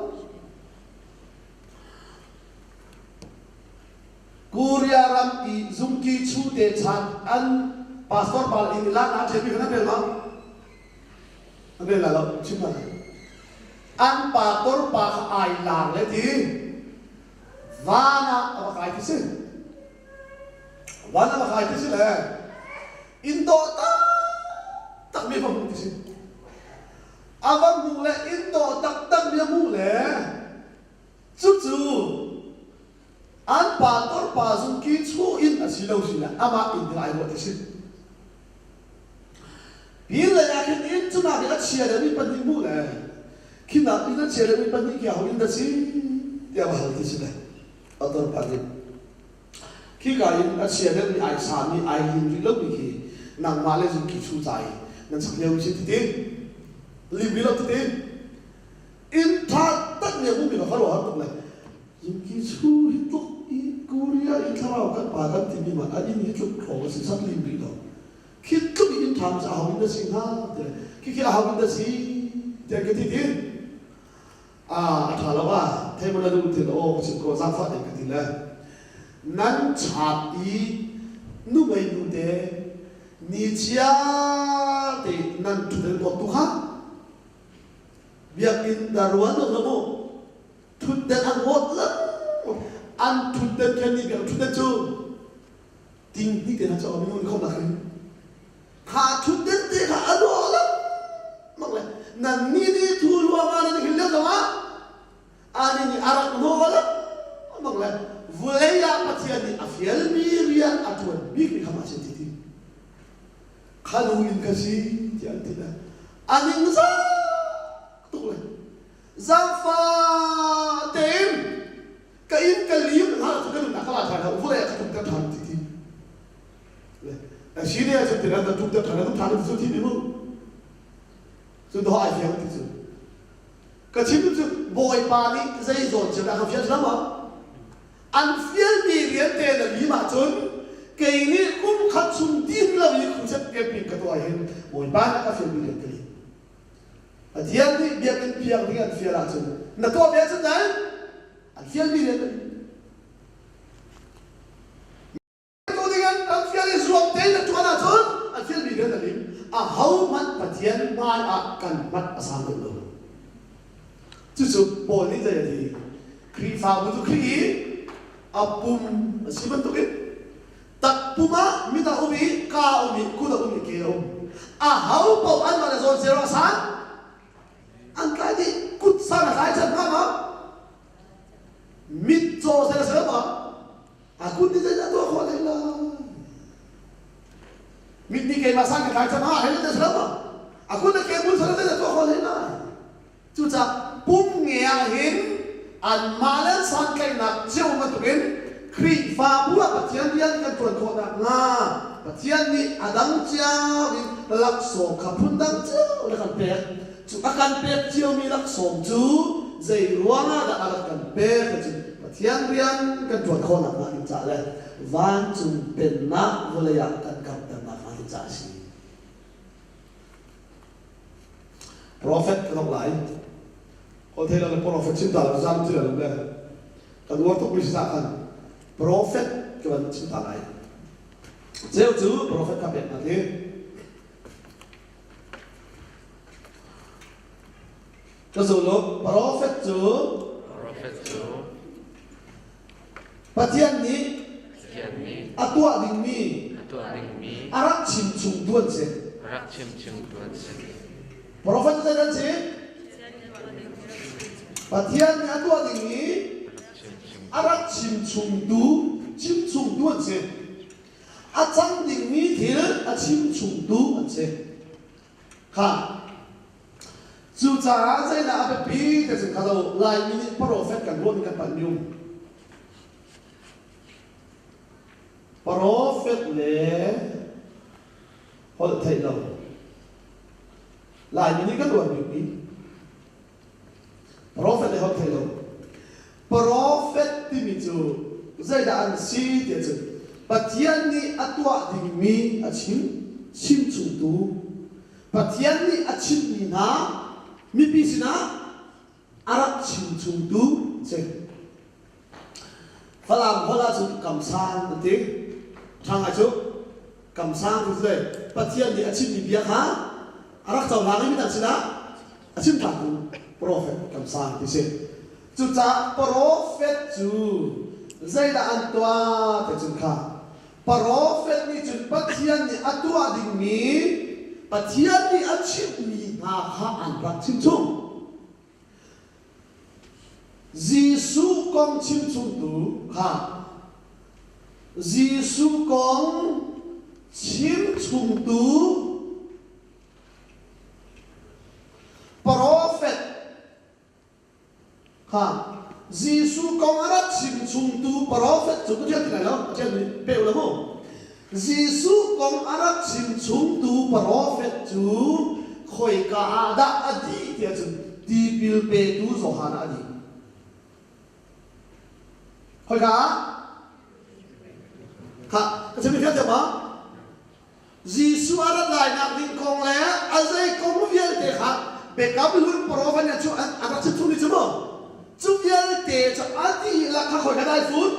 Korea ram i zungki chu te chan an pastor pal in lan a ṭhen mi kha nan rel ma? Nan rel la lo, chim la. An pastor pa kha ai lang le ti. Van ah a va kai ti si. Van ah va kai ti si le inn dawh taktak mi va hmuh ti si. A va hmuh le inn dawh taktak mi a hmuh le cucu an pa torpa zungki chu in a si lo si le amah inn ding ai ruah ti si. Pin lei ah khin inn cu nak in a chia deuhmi pahnih hmuh le khi nak in a chia deuhmi pahnih khi aho inn dah si tiah va hal ti si le a torpa nih khika in a chia deuhmi ai sami ai lim rih lomi khi nangmah le zungki chu ca i nan sak lio si titi lim rih lo titi inn ṭha tak mi a hmumi kha khuaruahhar tuk le zungki chu hi tluk i Korea i thlarau kan pa kan timi man an inn hi tluk hrawng a si sak lim rih lo khi tluk in ṭha cu aho in na si hnga ti le khi khi aho in na si tiah ka ti ti a a ṭha lo ah thei mo na duh ti aw ka chim ko zaangfah ding ka ti le nan chat i nu ngei nu te ni chia te nan ṭhut bawt tu kha biakinn daruan lo mu thutden an ngawt lo an thutden khen ni biak thutden cu ting ti te na cho minung khom nak hin kha thutden te kha a dawh lo mak le nan ni ni thu luang ah nan hin lio zong ah ani nih a rak naw lo mak le vulei ah Pathian nih a fialmi rian a ṭuan bik mi kha mah sin ti ti kha lu in ka si tiah an ti le a ning zak tuk le zaangfa tein ka inn ka lim hna cu ka nunnak ka la ṭhan lo vulei ah ka tum ter ṭhan ti ti le si ne cu ti na tum ter ṭhan na tum ṭhan ti cu thi mi mu cu do ai fiang ti cu ka chim cu bawipa nih zei zawn cio dah ka fial lam ah an fialmi rian te na lim ahcun kei nih kum khat chung din lo i crusade camping ka tuah hin bawipa nih ka fialmi rian ka lim Pathian nih biakinn phiang ding an fial ahcun na tuah ve ahcun dai an fialmi rian na tu ding an fial i zuam tein na ṭuan ahcun an fialmi rian na lim. Ahohmanh Pathian hmai ah kan hmat a sang deuh lo. Cucu Paul nih zei a ti? Khrihfabu cu Khrih i a pum a si bantukin takpum ah mit a um i ka a um i kut a um i ke a um. Aho paoh anmah le zawn zero a san an tlai dih kut san a tlai chan hnga ma? Mit caw sel a si lo ma? A kut nih zeidah tuah khawh hlei lai? Mit nih keimah sang ka tlai cang ha hei na si lo ma? A kut le ke bul sal zeidah tuah khawh hlei lai? Cucaah pum nge ah hin anmah le santlaihnak cio bantukin Khrihfabu ah Pathian rian kan ṭuan khawh nakhnga Pathian nih a dang cio in laksawng kha phundang cio in a kan pek. Cu a kan pek ciomi laksawng cu zei ruangah dah a rak kan pek ti cu Pathian rian kan ṭuan khawh nakhnga ding caah le Vancung pennak vawlei ah kan karhternak hnga ding caah a si. Profet ka dong lai. Kawl thei lo le profet chim ta lo zam ti lo le kan uar tuk mi si khan profet ka van chim ta lai. Ceu cu profet ka pek hna ti. Ka zul profet cu Profet cu Pathian nih Pathian nih a tuah dingmi a tuah dingmi a rak chimchung tu an si. a rak chimchungtu an si. Profet cu zei an si? Pathian nih a tuah dingmi A rak chimchung a rak chimchungtu chimchungtu an si. A cang dingmi thil a chimchungtu an si. Kha Cucaah zeidah a biapi ti cu kha lo Laimi nih profet kan ruah ning kan palh mi um. Profet le holh theih lo. Laimi nih kan ruah bikmi profet le holh theih lo. Profet timi cu zeidah an si ti ahcun Pathian nih a tuah dingmi a chim chimchungtu Pathian nih a chimhmi hna mipi sinah a rak chimchungtu si. Falam holh ahcun kamsang an ti. Ṭha ngai cu. Kamsang ti cu Pathian nih a chimmi bia kha a rak cohlang i midang sinah a chim ṭhantu profet kamsang ti si. Cucaah profet cu zeidah an tuah ti cun kha Profet nih cun Pathian nih a tuah dingmi Pathian nih a chimhmi hna kha an rak chimchung. Jesuh kong chimchungtu kha Jesuh kong chimchungtu profet Kha Jesuh kong a rak chimchungtu profet cu ka ṭial ti lai lo, ka ṭialmi pe u law mu. Jesuh kong a rak chimchungtu profet cu khoika ah dah a dih tiah cun tipil petu Johan ah a dih. Khoika ah? Kha ka chimmi fiang thiam ma? Jesuh a rat lainak ding kong le a zei kong vialte kha Biakam Hlun profet nih cu an rak chimchung dih cu mu. Cu vialte cu a dihlak kha khoi kha dai fut.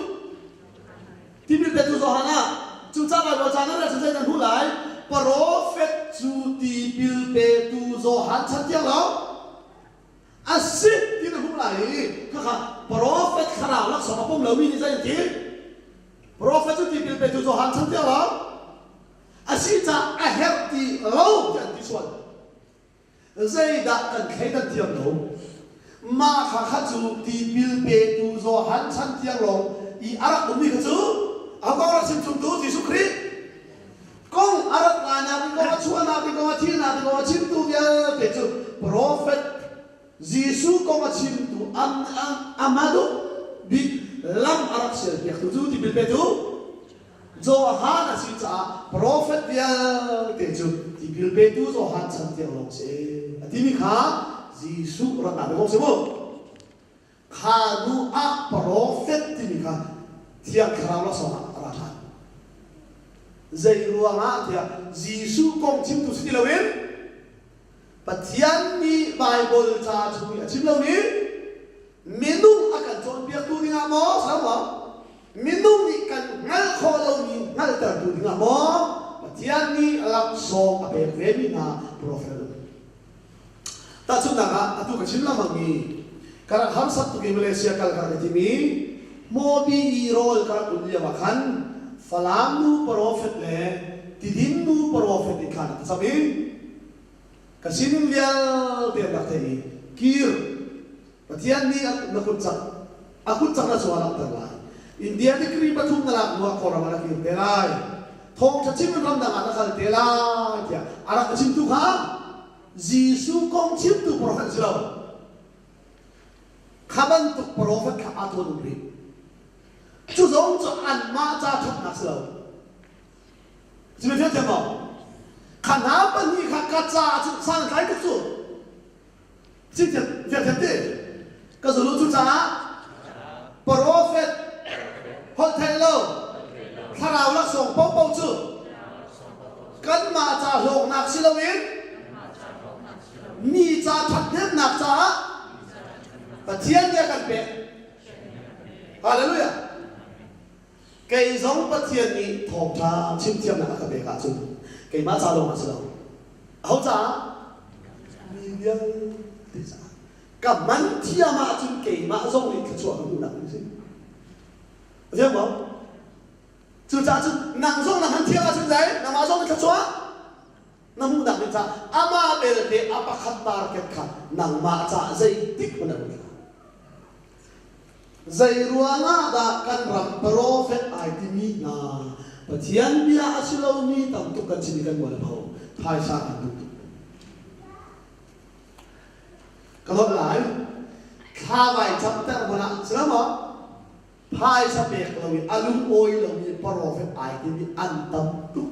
Tipil petu Johan ah cu ca Baibal ca nan rel cun zei nan hmuh lai? Profet cu tipil petu Johan chan tiang lo a si ti na hmuh lai i khakha profet thlarau laksawng a pom lomi nih zei an ti? Profet cu tipil petu Johan chan tiang lo a si caah a herh ti lo ti an ti sual. Zeidah kan thleidan thiam lo? Mah kha kha cu tipil petu Johan chan tiang lawng i a rak ummi kha cu a kong rak chimchungtu Jesuh Khrih kong a rat lainak ding kong a chuahnak ding kong a thihnak ding kong a chimtu vialte cu profet Jesuh kong a chimtu an amadu bik lam a rak sialpiaktu cu tipil petu Johan a si caah profet vialte cu tipil petu Johan chan tiang lawng si a timi kha Jesuh ratnak kong si mu. Kha nu ah profet timi kha Thiang Thlarau laksawng ah a ra ṭhan. Zei ruangah tiah Jesuh kong chimtu si ti loin Pathian nih Baibal ca chung i a chim lomi minung a kan cawnpiaktu dingah maw si lo maw minung nih kan hngalh khawh lomi hngalhtertu dingah maw Pathian nih laksawng a pek vemi hna profet an um. Tahchunhnak ah atu ka chim lengmangmi ka rak harsat tuk i Malaysia kal ka rak i tim i Hmawbi i rawl ka rak un lio ah khan Falam nu profet le Tidim nu profet nih khan a ka cam i ka sining vialte an rak theih i kir Pathian nih na kut cak a kut cak na cungah langhter lai India degree pathum na lak hnuah Kawlram ah na kir te lai thawngṭha chim in ramdang ah na kal te lai tiah a rak ka chimtu kha Jesuh kong chimtu profet si lo kha bantuk profet kha aa thawn um rih cu zong cu anmah ca ṭhatnak si lo Cimit thiam maw kha hna pahnih kha ka ca cu sang tlai tuk cu Fiang te ka zulu cu caah profet holh theih lo. Thlarau laksawng paohpaoh cu kanmah ca hlawknak si loin mi ca ṭhathnemnak caah Pathian nih a kan pek. Hallelujah. Kei zong Pathian nih thawngṭha chimthiamnak a ka pek ahcun keimah ca lawng ah si lo. Aho caah? Mi vialte caah. Ka man thiam ahcun keimah zong nih thluachuah ka hmuhnak ding si. Ziang maw? Cucaah cun nang zong na hman thiam ahcun zei? Nangmah zong nih thluachuah na hmuhnak ding caah amah belte a pakhat target kha nangmah caah zeitik hmanh a um hlah. Zei ruangah dah kan ram profet ai timi hna Pathian bia a si lomi tam tuk kan chim i kan mual a pho. Phaisa kan duh tuk. Ka holh lai. Thla vai camter hmanh ah si lo maw? Phaisa pek lo i a lungawi lomi profet ai timi an tam tuk.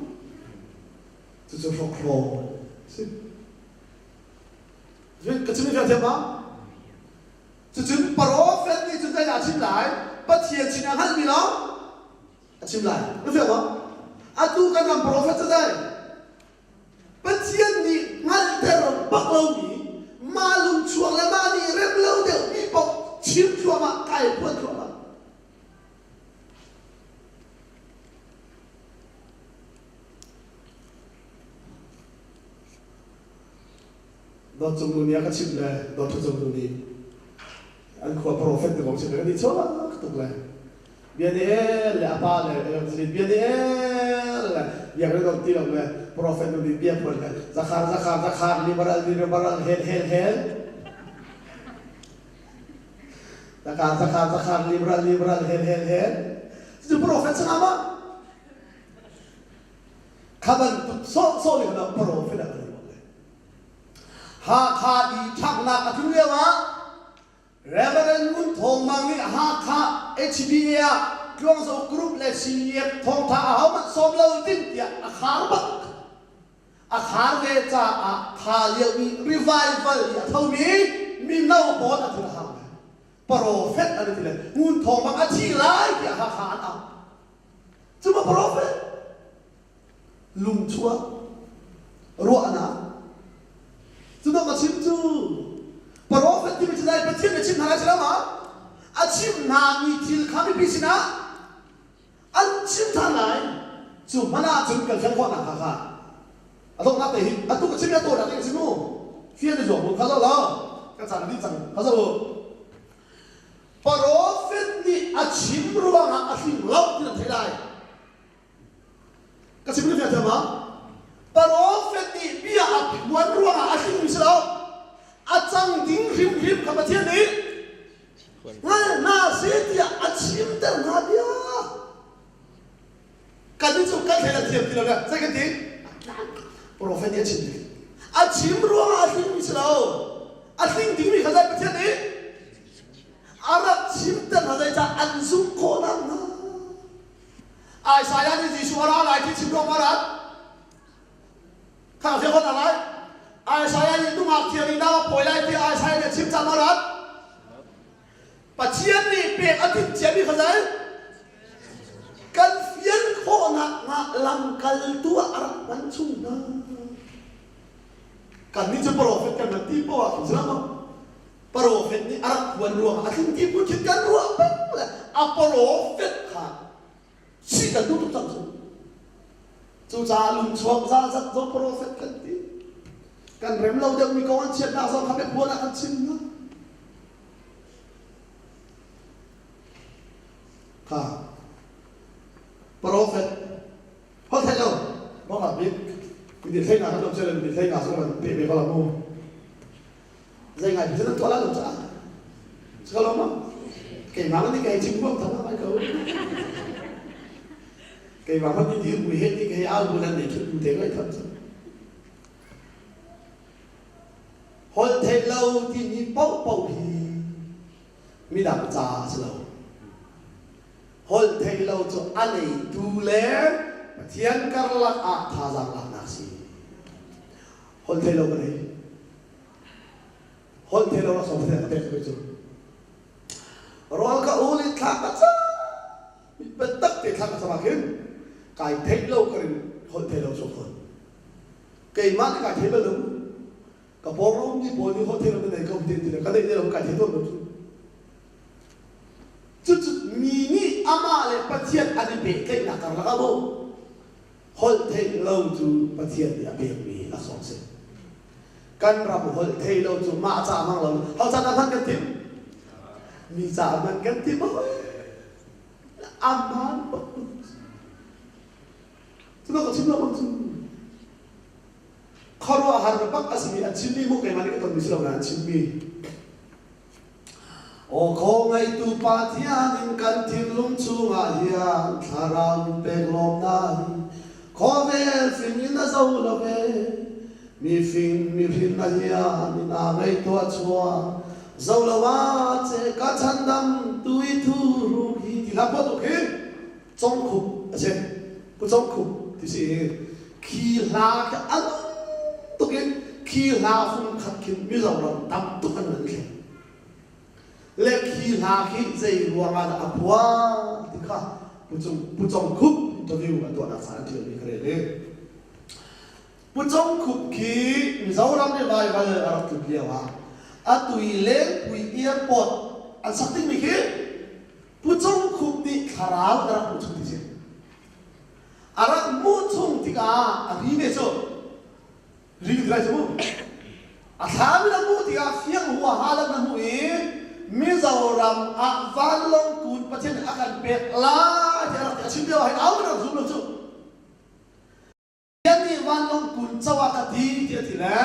Cucu hrokhrawl si. Ka chim i thiam ma? Cucun profet nih cun zeidah a chim lai? Pathian sin a hngalhmi lawng a chim lai. Na fiang maw? Atu kan ram profet cu zei? Pathian nih hngalhter bak lomi mah lungchuak le mah nih rem lo deuhmi paoh chim thluahmah, kai phuan thluahmah. Dawt Cung Nu nih a ka chimh le Dawt Ṭha Cung Nu nih an khua profet te kong chim le kan i chuak tuk le bia nih el le a pa le bia nih el le biak le dawt ti lo le profet nu nih bia phuan le zakhar zakhar zakhar liberal liberal hel hel hel zakhar zakhar zakhar liberal liberal hel hel hel cu profet sangah ma kha bantuk sawhsawh nih khan profet a kan Hakha i ṭhanghnak a tlun lio ah Reverend Ngun Thawng Mang nih Hakha HBA ah Tluangzo Group le CEF thawngṭha ahohmanh sawm lo ding tiah a khar bak. A khar ve caah kha lio i revival i a thomi mino pawl a thin a hang ve. Prophet an ti le Ngun Thawng Mang a thi lai tiah Hakha an au. Cu ma prophet lungchuah ruahnak cu ka chim cu profet timi cu dai Pathian nih a chim hna lai si lo ma a chim hna mi thil kha mipi sinah an chim than lai cu hmanh ah cun kan fian khawhnak kha kha a donghnak te hi atu ka chim ya to nak te ka chim mu fian i zuam mu kha zo lo ka caan dih cang kha zo profet nih a chim ruangah a hring lo ti nan thei lai Ka chim na fiang ma? Profet nih bia a phuan ruangah a hringmi si lo. A cang ding hrimhrim kha Pathian nih hngal hna seh tiah a chimter hna bia. Kan nih cu kan thlen a thiam ti lo le zei kan ti? Profet nih a chim ding. A chim ruangah a hringmi si lo. A hring dingmi kha zei Pathian nih a rak chimter hna zeicah an zumh khawh nakhnga. Isaiah nih Jesuh a ra lai ti chim ruang rat kha fiang hon lai Isaiah nih nungak thiang in a pawi lai ti Isaiah nih chim cang rat Pathian nih pek a timh ciami kha zei kan fian khawhnak hnga lamkaltu ah a rak hman chung hna kan nih cu profet kan rak ti poah khin si Profet nih a rak phuan ruangah a tling ti phun khin kan ruah peng le a profet kha si kan duh tuk cang cu. Cucaah lungchuak zazat zong profet kan ti. Kan rem lo deuhmi kong an chiatnak zong kha biapuan ah kan chim hna. Kha profet Holh theih lo ruangah bik mi thei nga kan um cia mi thei nga zong kan pe ve ko la mu. Zei ngai cu nan tuah lai lo caah. Sika lo ma? Keimah nih kei chim huam tham lai ko. Keimah hmanh nih dir mui he ti kei au bu nan nei thut bu te ngai tham cu. Holh theih lo timi paoh paoh hi midang ca a si lo. Holh theih lo cu a neitu le Pathian karlak ah thazaang laknak si. Holh theih lo ka nei. Holh theih lo rak sawm ka pek cu. Rawl ka ul i thla ka cam. Biatak te thla ka cam ah khin. Kai theih lo ka rin holh thei lo chuak fawn. Keimah nih kai thei bal lo. Ka pawng a ummi pawl nih holh thei lo na nei ko ti ti le ka neih ne lo kai thei tawn lo cu. Cucu mi nih amah le Pathian an i pehtlaihnak karlak ah maw holh theih lo cu Pathian nih a pekmi laksawng si. Kan ram holh thei lo cu mah ca hmang lo ho ca dah hman kan timh? Mi ca hman kan timh Aman bak. Cu ka chim lo bang cu. Khuaruahhar bak a simi an chimmi mu keimah nih ka tonmi si lo nain an chimmi. Aw khaw ngeitu Pathian in kan thinlung chungah hian thlarau in pek lawmnak hi khawvel fing in a zo lo ve. Mi fing mi hrin na hian in aa ngaihtuah chuah zo lo ah che ka chandam tu i thu ruk hi ti hlah pawt uk hi congkhup a si pu congkhup ti si khi hla khi a nung tuk in khi hla fung khat khin Mizoram tam tuk an nan thleng le khi hla khi zei ruang ah dah a phuah ti kha pu congkhup interview a tuahnak caan a ṭialmi ka rel i Pu Cong Khup khi Mizoram revival a rak tlun lio ah atu i Lengpui Airport an sak dingmi khi Pu Cong Khup nih thlarau a rak hmuh chung ti si. A rak hmuh chung tikah a ri ve cu. Ri ti lai cu mu. A thlam in a hmuh tikah fiang huaha lo na hmuh i Mizoram ah vanlawng kun Pathian nih a kan pek lai ti a rak ti a chim lio ah hin au in a rak zum lo cu. Pathian nih vanlawng kun co ah ka ti ti a ti le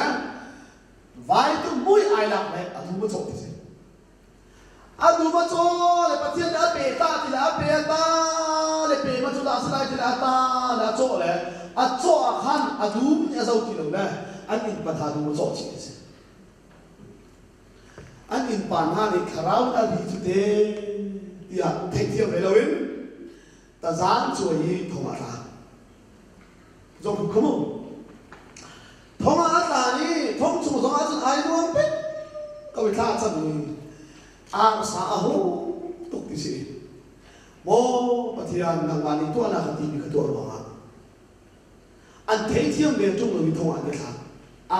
vai tu mui ai lak le a dum a cawh ti si. A dum a caw le Pathian nih a pe ta ti le a pe a ta le pe ma cu dah si lai ti le a ta le a cawh le a cawh ah khan a dum nih a zo ti lo le an innpa hna dum a cawh chih ti si. An innpa hna nih thlarau in a ri cu te tiah theihthiam ve loin tazan cuai i thong ah tla. Zong kha mu. Thong ah a tla i thong chung zong ah cun ai nuam peng ko i thla a cam i arsa a hu tuk ti si. Maw Pathian nangmah nih tuah na ka timi ka tuah ruangah an theithiam ve ṭung lo i thong ah an ka thlak.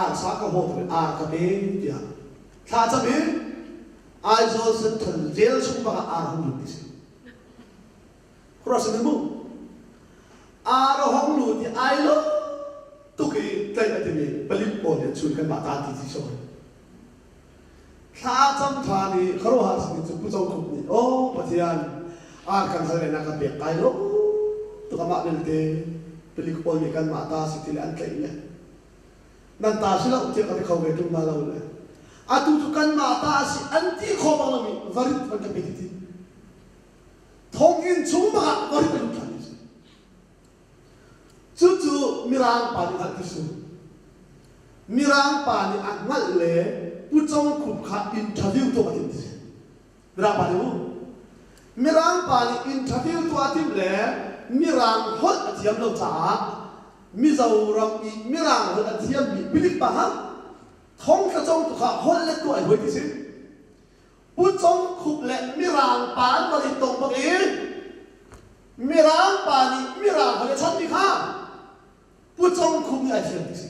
Arsa ka haw tuk i ar ka pe tiah thla cam in Aizawl Central Jail chung bak ah ar hung lut ti si. Cross in mu. Ar a hong lut i ai lo tuk i tlaih a timi palik pawl nih chun kan mah ta ti ti so. Thla cam tha nih kharuahar sin cu Pu Cong Khup nih aw Pathian ar kan hal na ka pek kai lo tuk amah belte palik pawl nih kan mah ta si ti le an tlaih le nan ta si lo tiah ka ti kho ve ṭung na lo le atu cu kan mah ta si an ti kho bang lomi varit van ka pe ti ti Thonginn chung bak ah varit a lut ṭhan ti si. Cucu Mirang pa nih hngalh ti si. Mirang pa nih a hngalh le Pu Cong Khup kha interview tuah a timh ti si. Mirang pa nih mu. Mirang pa nih interview tuah a timh le Mirang holh a thiam lo caah Mizoram i Mirang holh a thiammi pilik pa kha thong tla cong tu kha holh le tuah ai hoi ti si. Pu Cong Khup le Mirang pa an van i tong bak i Mirang pa nih Mirang holh a chanmi kha Pu Cong Khup nih ai thiam ti si.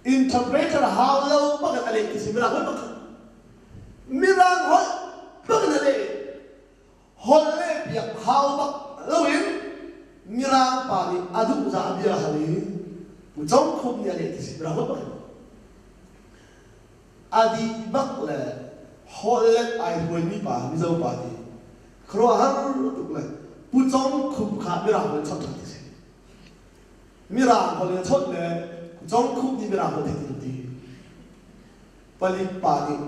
Interpreter hau lo bak in a leh ti si Mirang holh bak kha. Mirang holh bak in a leh. Holh leh piak hau bak loin Mirang pa nih a duh zah bia hal i Pu Cong Khup nih a leh ti si Mirang holh bak in. A dih bak le holh ai hruaimi pa Mizo pa nih khuaruahhar tuk le Pu Cong Khup kha Mirang holh in chawnh ṭhan ti si. Mirang holh in a chawnh le Pu Cong Khup nih Mirang holh theih ti ti. Palik pa nih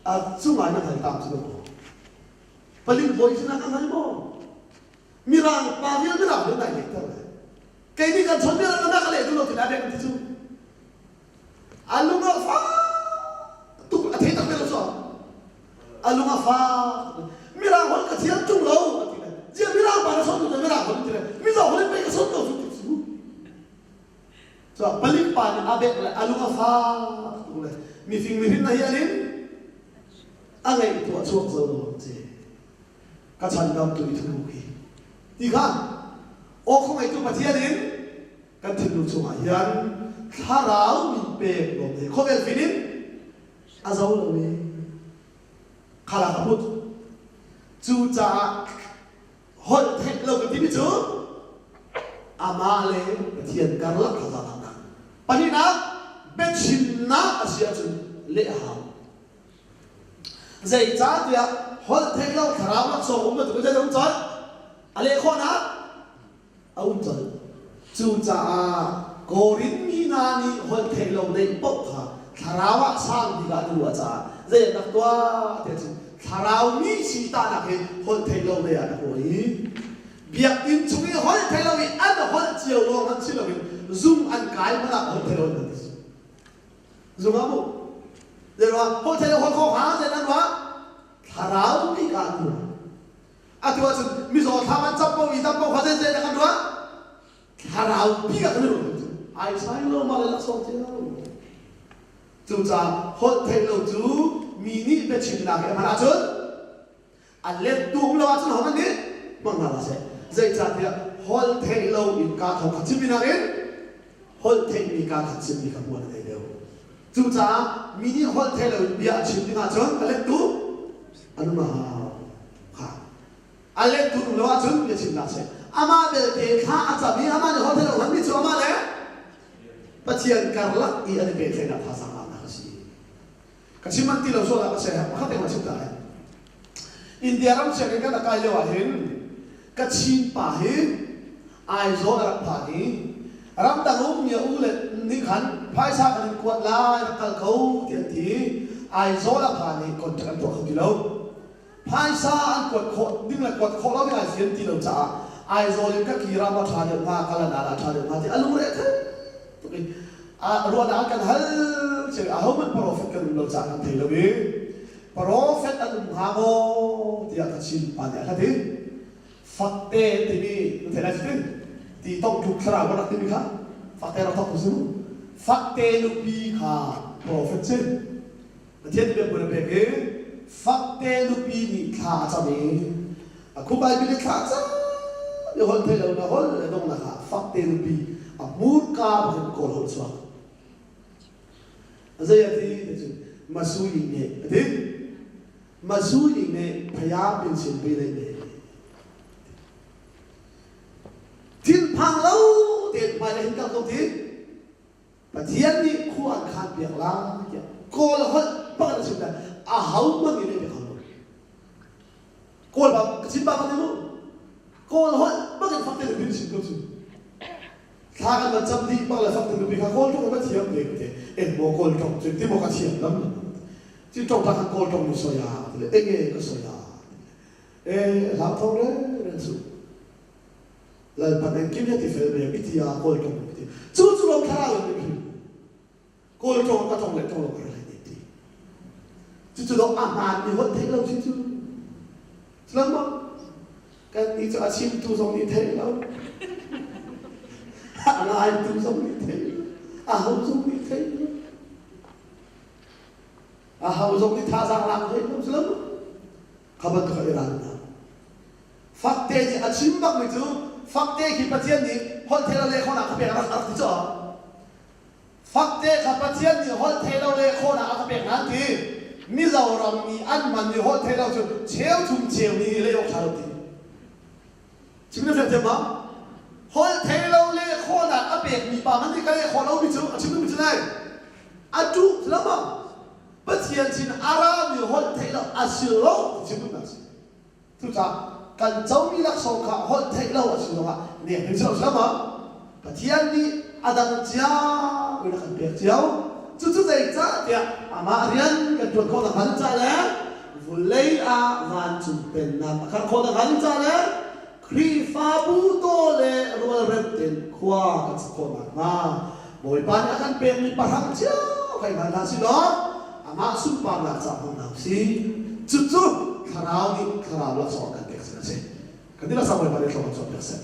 a cungah na hngal tam cu maw? Palik bawi cu na ka hngal maw? Mirang pa vial Mirang holh nai lehter le kei nih kan chawnh mirang na ka leh duh lo ti na bek ti cu. A lung a fak tuk a thei tak ve lo cu. A lung a fak. Mirang holh ka thiam ṭung lo a ti le. Zia mirang pa na sawt tu mirang holh ti le. Mizo holh in pei ka sawt ko cu ti cu. Cu palik pa nih a bek le a lung a fak tuk le mifing mihrin na hi alin a ngaih tuah chuak zo lo ci. Ka chan dam tu i thu hi. Ti kha. Aw khawngaihtu Pathian in kan thinlung chungah hian thlarau min pek lawm hi khawvel fin in a zo lo i khala ka put. Cucaah holh theih lo ka timi cu amah le Pathian karlak thlacamnak. Pahnihnak, biachimnak a si ahcun leh a hau. Zeicahtiah holh theih lo thlarau laksawng um bantuk in zei um colh? A leh khawhnak a um colh. Cucaah Korin mi hna nih holh theih lo neih paoh kha thlarau ah sang bik ah an ruah caah zei an rak tuah tiah cun thlarau mi si tahnak hi holh theih lo lei ah an ruah i biakinn chung i holh theih lo i an holh cio lawng hmanh si loin zung an kai hmanh ah holh theih lo an ti. Zung ah mu. Zei ruah holh theih lo holh kho ha zei nan ruah thlarau bik ah an ruah. Atu ahcun mizaw thlam an cam ko i dam ko kha zei zei kan ruah thlarau bik ah kan ruah. Ai sai lo ma le laksawng cio. Cucaah holh theih lo cu mi nih biachimnak he hman ahcun a let tu um lo ahcun hohmanh nih hmang hna hlah seh. Zeicahtiah holh theih lo in kaa thawng kha chimmi nakin holh theihmi kaa kha chimmi kha hmual a ngei deuh. Cucaah mi nih holh theih lo in bia a chim ding ahcun a lettu an um a hau. Kha. A lettu um lo ahcun bia chim hlah seh. Amah belte thla a cam i amah nih holh theih lo hmanmi cu amah le Pathian karlak i an i pehtlaihnak thazaang laknak a si. Ka chim an ti lo sual ah ka seh pakhat te ma chim ta lai. India ram sianginn kan kai lio ah hin ka Chin pa hi Aizawl a rak phan i ramdang um mi a u le nih khan phaisa kan in kuat lai rak kal ko ti an ti. Aizawl a phan i contract an tuah kho ti lo. Phaisa an kuat khawh ding le kuat khawh lo ding ai fian ti lo caah Aizawl in ka kir ah maw ṭha deuh hnga kal ah dah ṭha deuh hnga ti a lungre thei tuk i ruahnak an kan hal cio i ahohmanh profet kan um lo caah kan thei lo i profet an um hnga maw tiah ka chin pa nih a hlat i fakte timi na thei lai cutin ti tongtluk thlarau ka rak timi kha fakte rak thok tu si mu fakte nupi kha profet si Pathian nih biakbuin a pek i fakte nupi nih thla a cam i a khupai bil i thla a cam i holh thei lo na holh le dongnak ah fakte nupi a hmurka bangin kawl holh chuak. Zei a ti ti cun Masui nih a ti. Masui nih phaya pin sin pi lei ne. Thinphang lo tein hmai le hin kal ko ti. Pathian nih khua an khaan piak lai tiah Kawl holh bak in a chim lai. Aho hmanh nih leh kho lo. Kawl bak ka chim bak ti mu. Kawl holh bak in fak te bin chim ko cu. Thla kan van cam dih bak le fak te nupi kha Kawl tong ka thiam ve te. En mo Kawl tong cu ti mo ka thiam lam. Ci tong ta kan Kawl tong ni soya ti le enge ka soya. E hlau tho re ren su. Lalpan engkim hi a ti fel ve mi ti ah Kawl tong ti. Cu cu lawng thlarau in mi Kawl tong ka tong le tong lo ka lai ti. Cucu dong a hmaan mi holh theih lo si cu. Silang maw? Kan ni cu a chimtu zong nih theih lo. A ngaitu zong nih theih lo. A ho zong nih theih lo. A ho zong nih thazaang lak theih lo. Silang maw? Kha bantuk a i ral hna. Fakte nih a chim bakmi cu fakte khi Pathian nih holhtheihlo le khawhnak ka pek rak rak ti cu. Fakte kha Pathian nih holhtheihlo le khawhnak a ka pek nan ti. Mizoram nih an hmanmi holhtheihlo cu cheu thum cheu ni nih lei awk ṭha lo ti. Chim na fiang ma? Holhtheihlo le khawhnak a pekmi pa hmanh nih ka leh khawh lomi cu a chim duhmi cu nai. A duh lo ma? Pathian sin a rami holhtheihlo a si lo ti chim duhnak a si. Cucaah kan comi laksawng kha holh theih lo a si zongah nek ding si lo ma? Pathian nih a dang cio in a kan pek cio. Cucu zeicah tiah amah rian kan ṭuan khawh nakhnga ding caah le vulei ah vancung pennak a karh khawh nakhnga ding caah le Khrihfabu taw le rualrem tein khua kan sak khawh nakhnga Bawipa nih a kan pekmi pahrang cio kai hngal hna si law amah sunparnak caah hmang hna usih. Cucu Thlarau nih Thlarau laksawng a kan pek sin a si. Kan dihlak sang Bawipa nih thlawm an chuahpiak seh.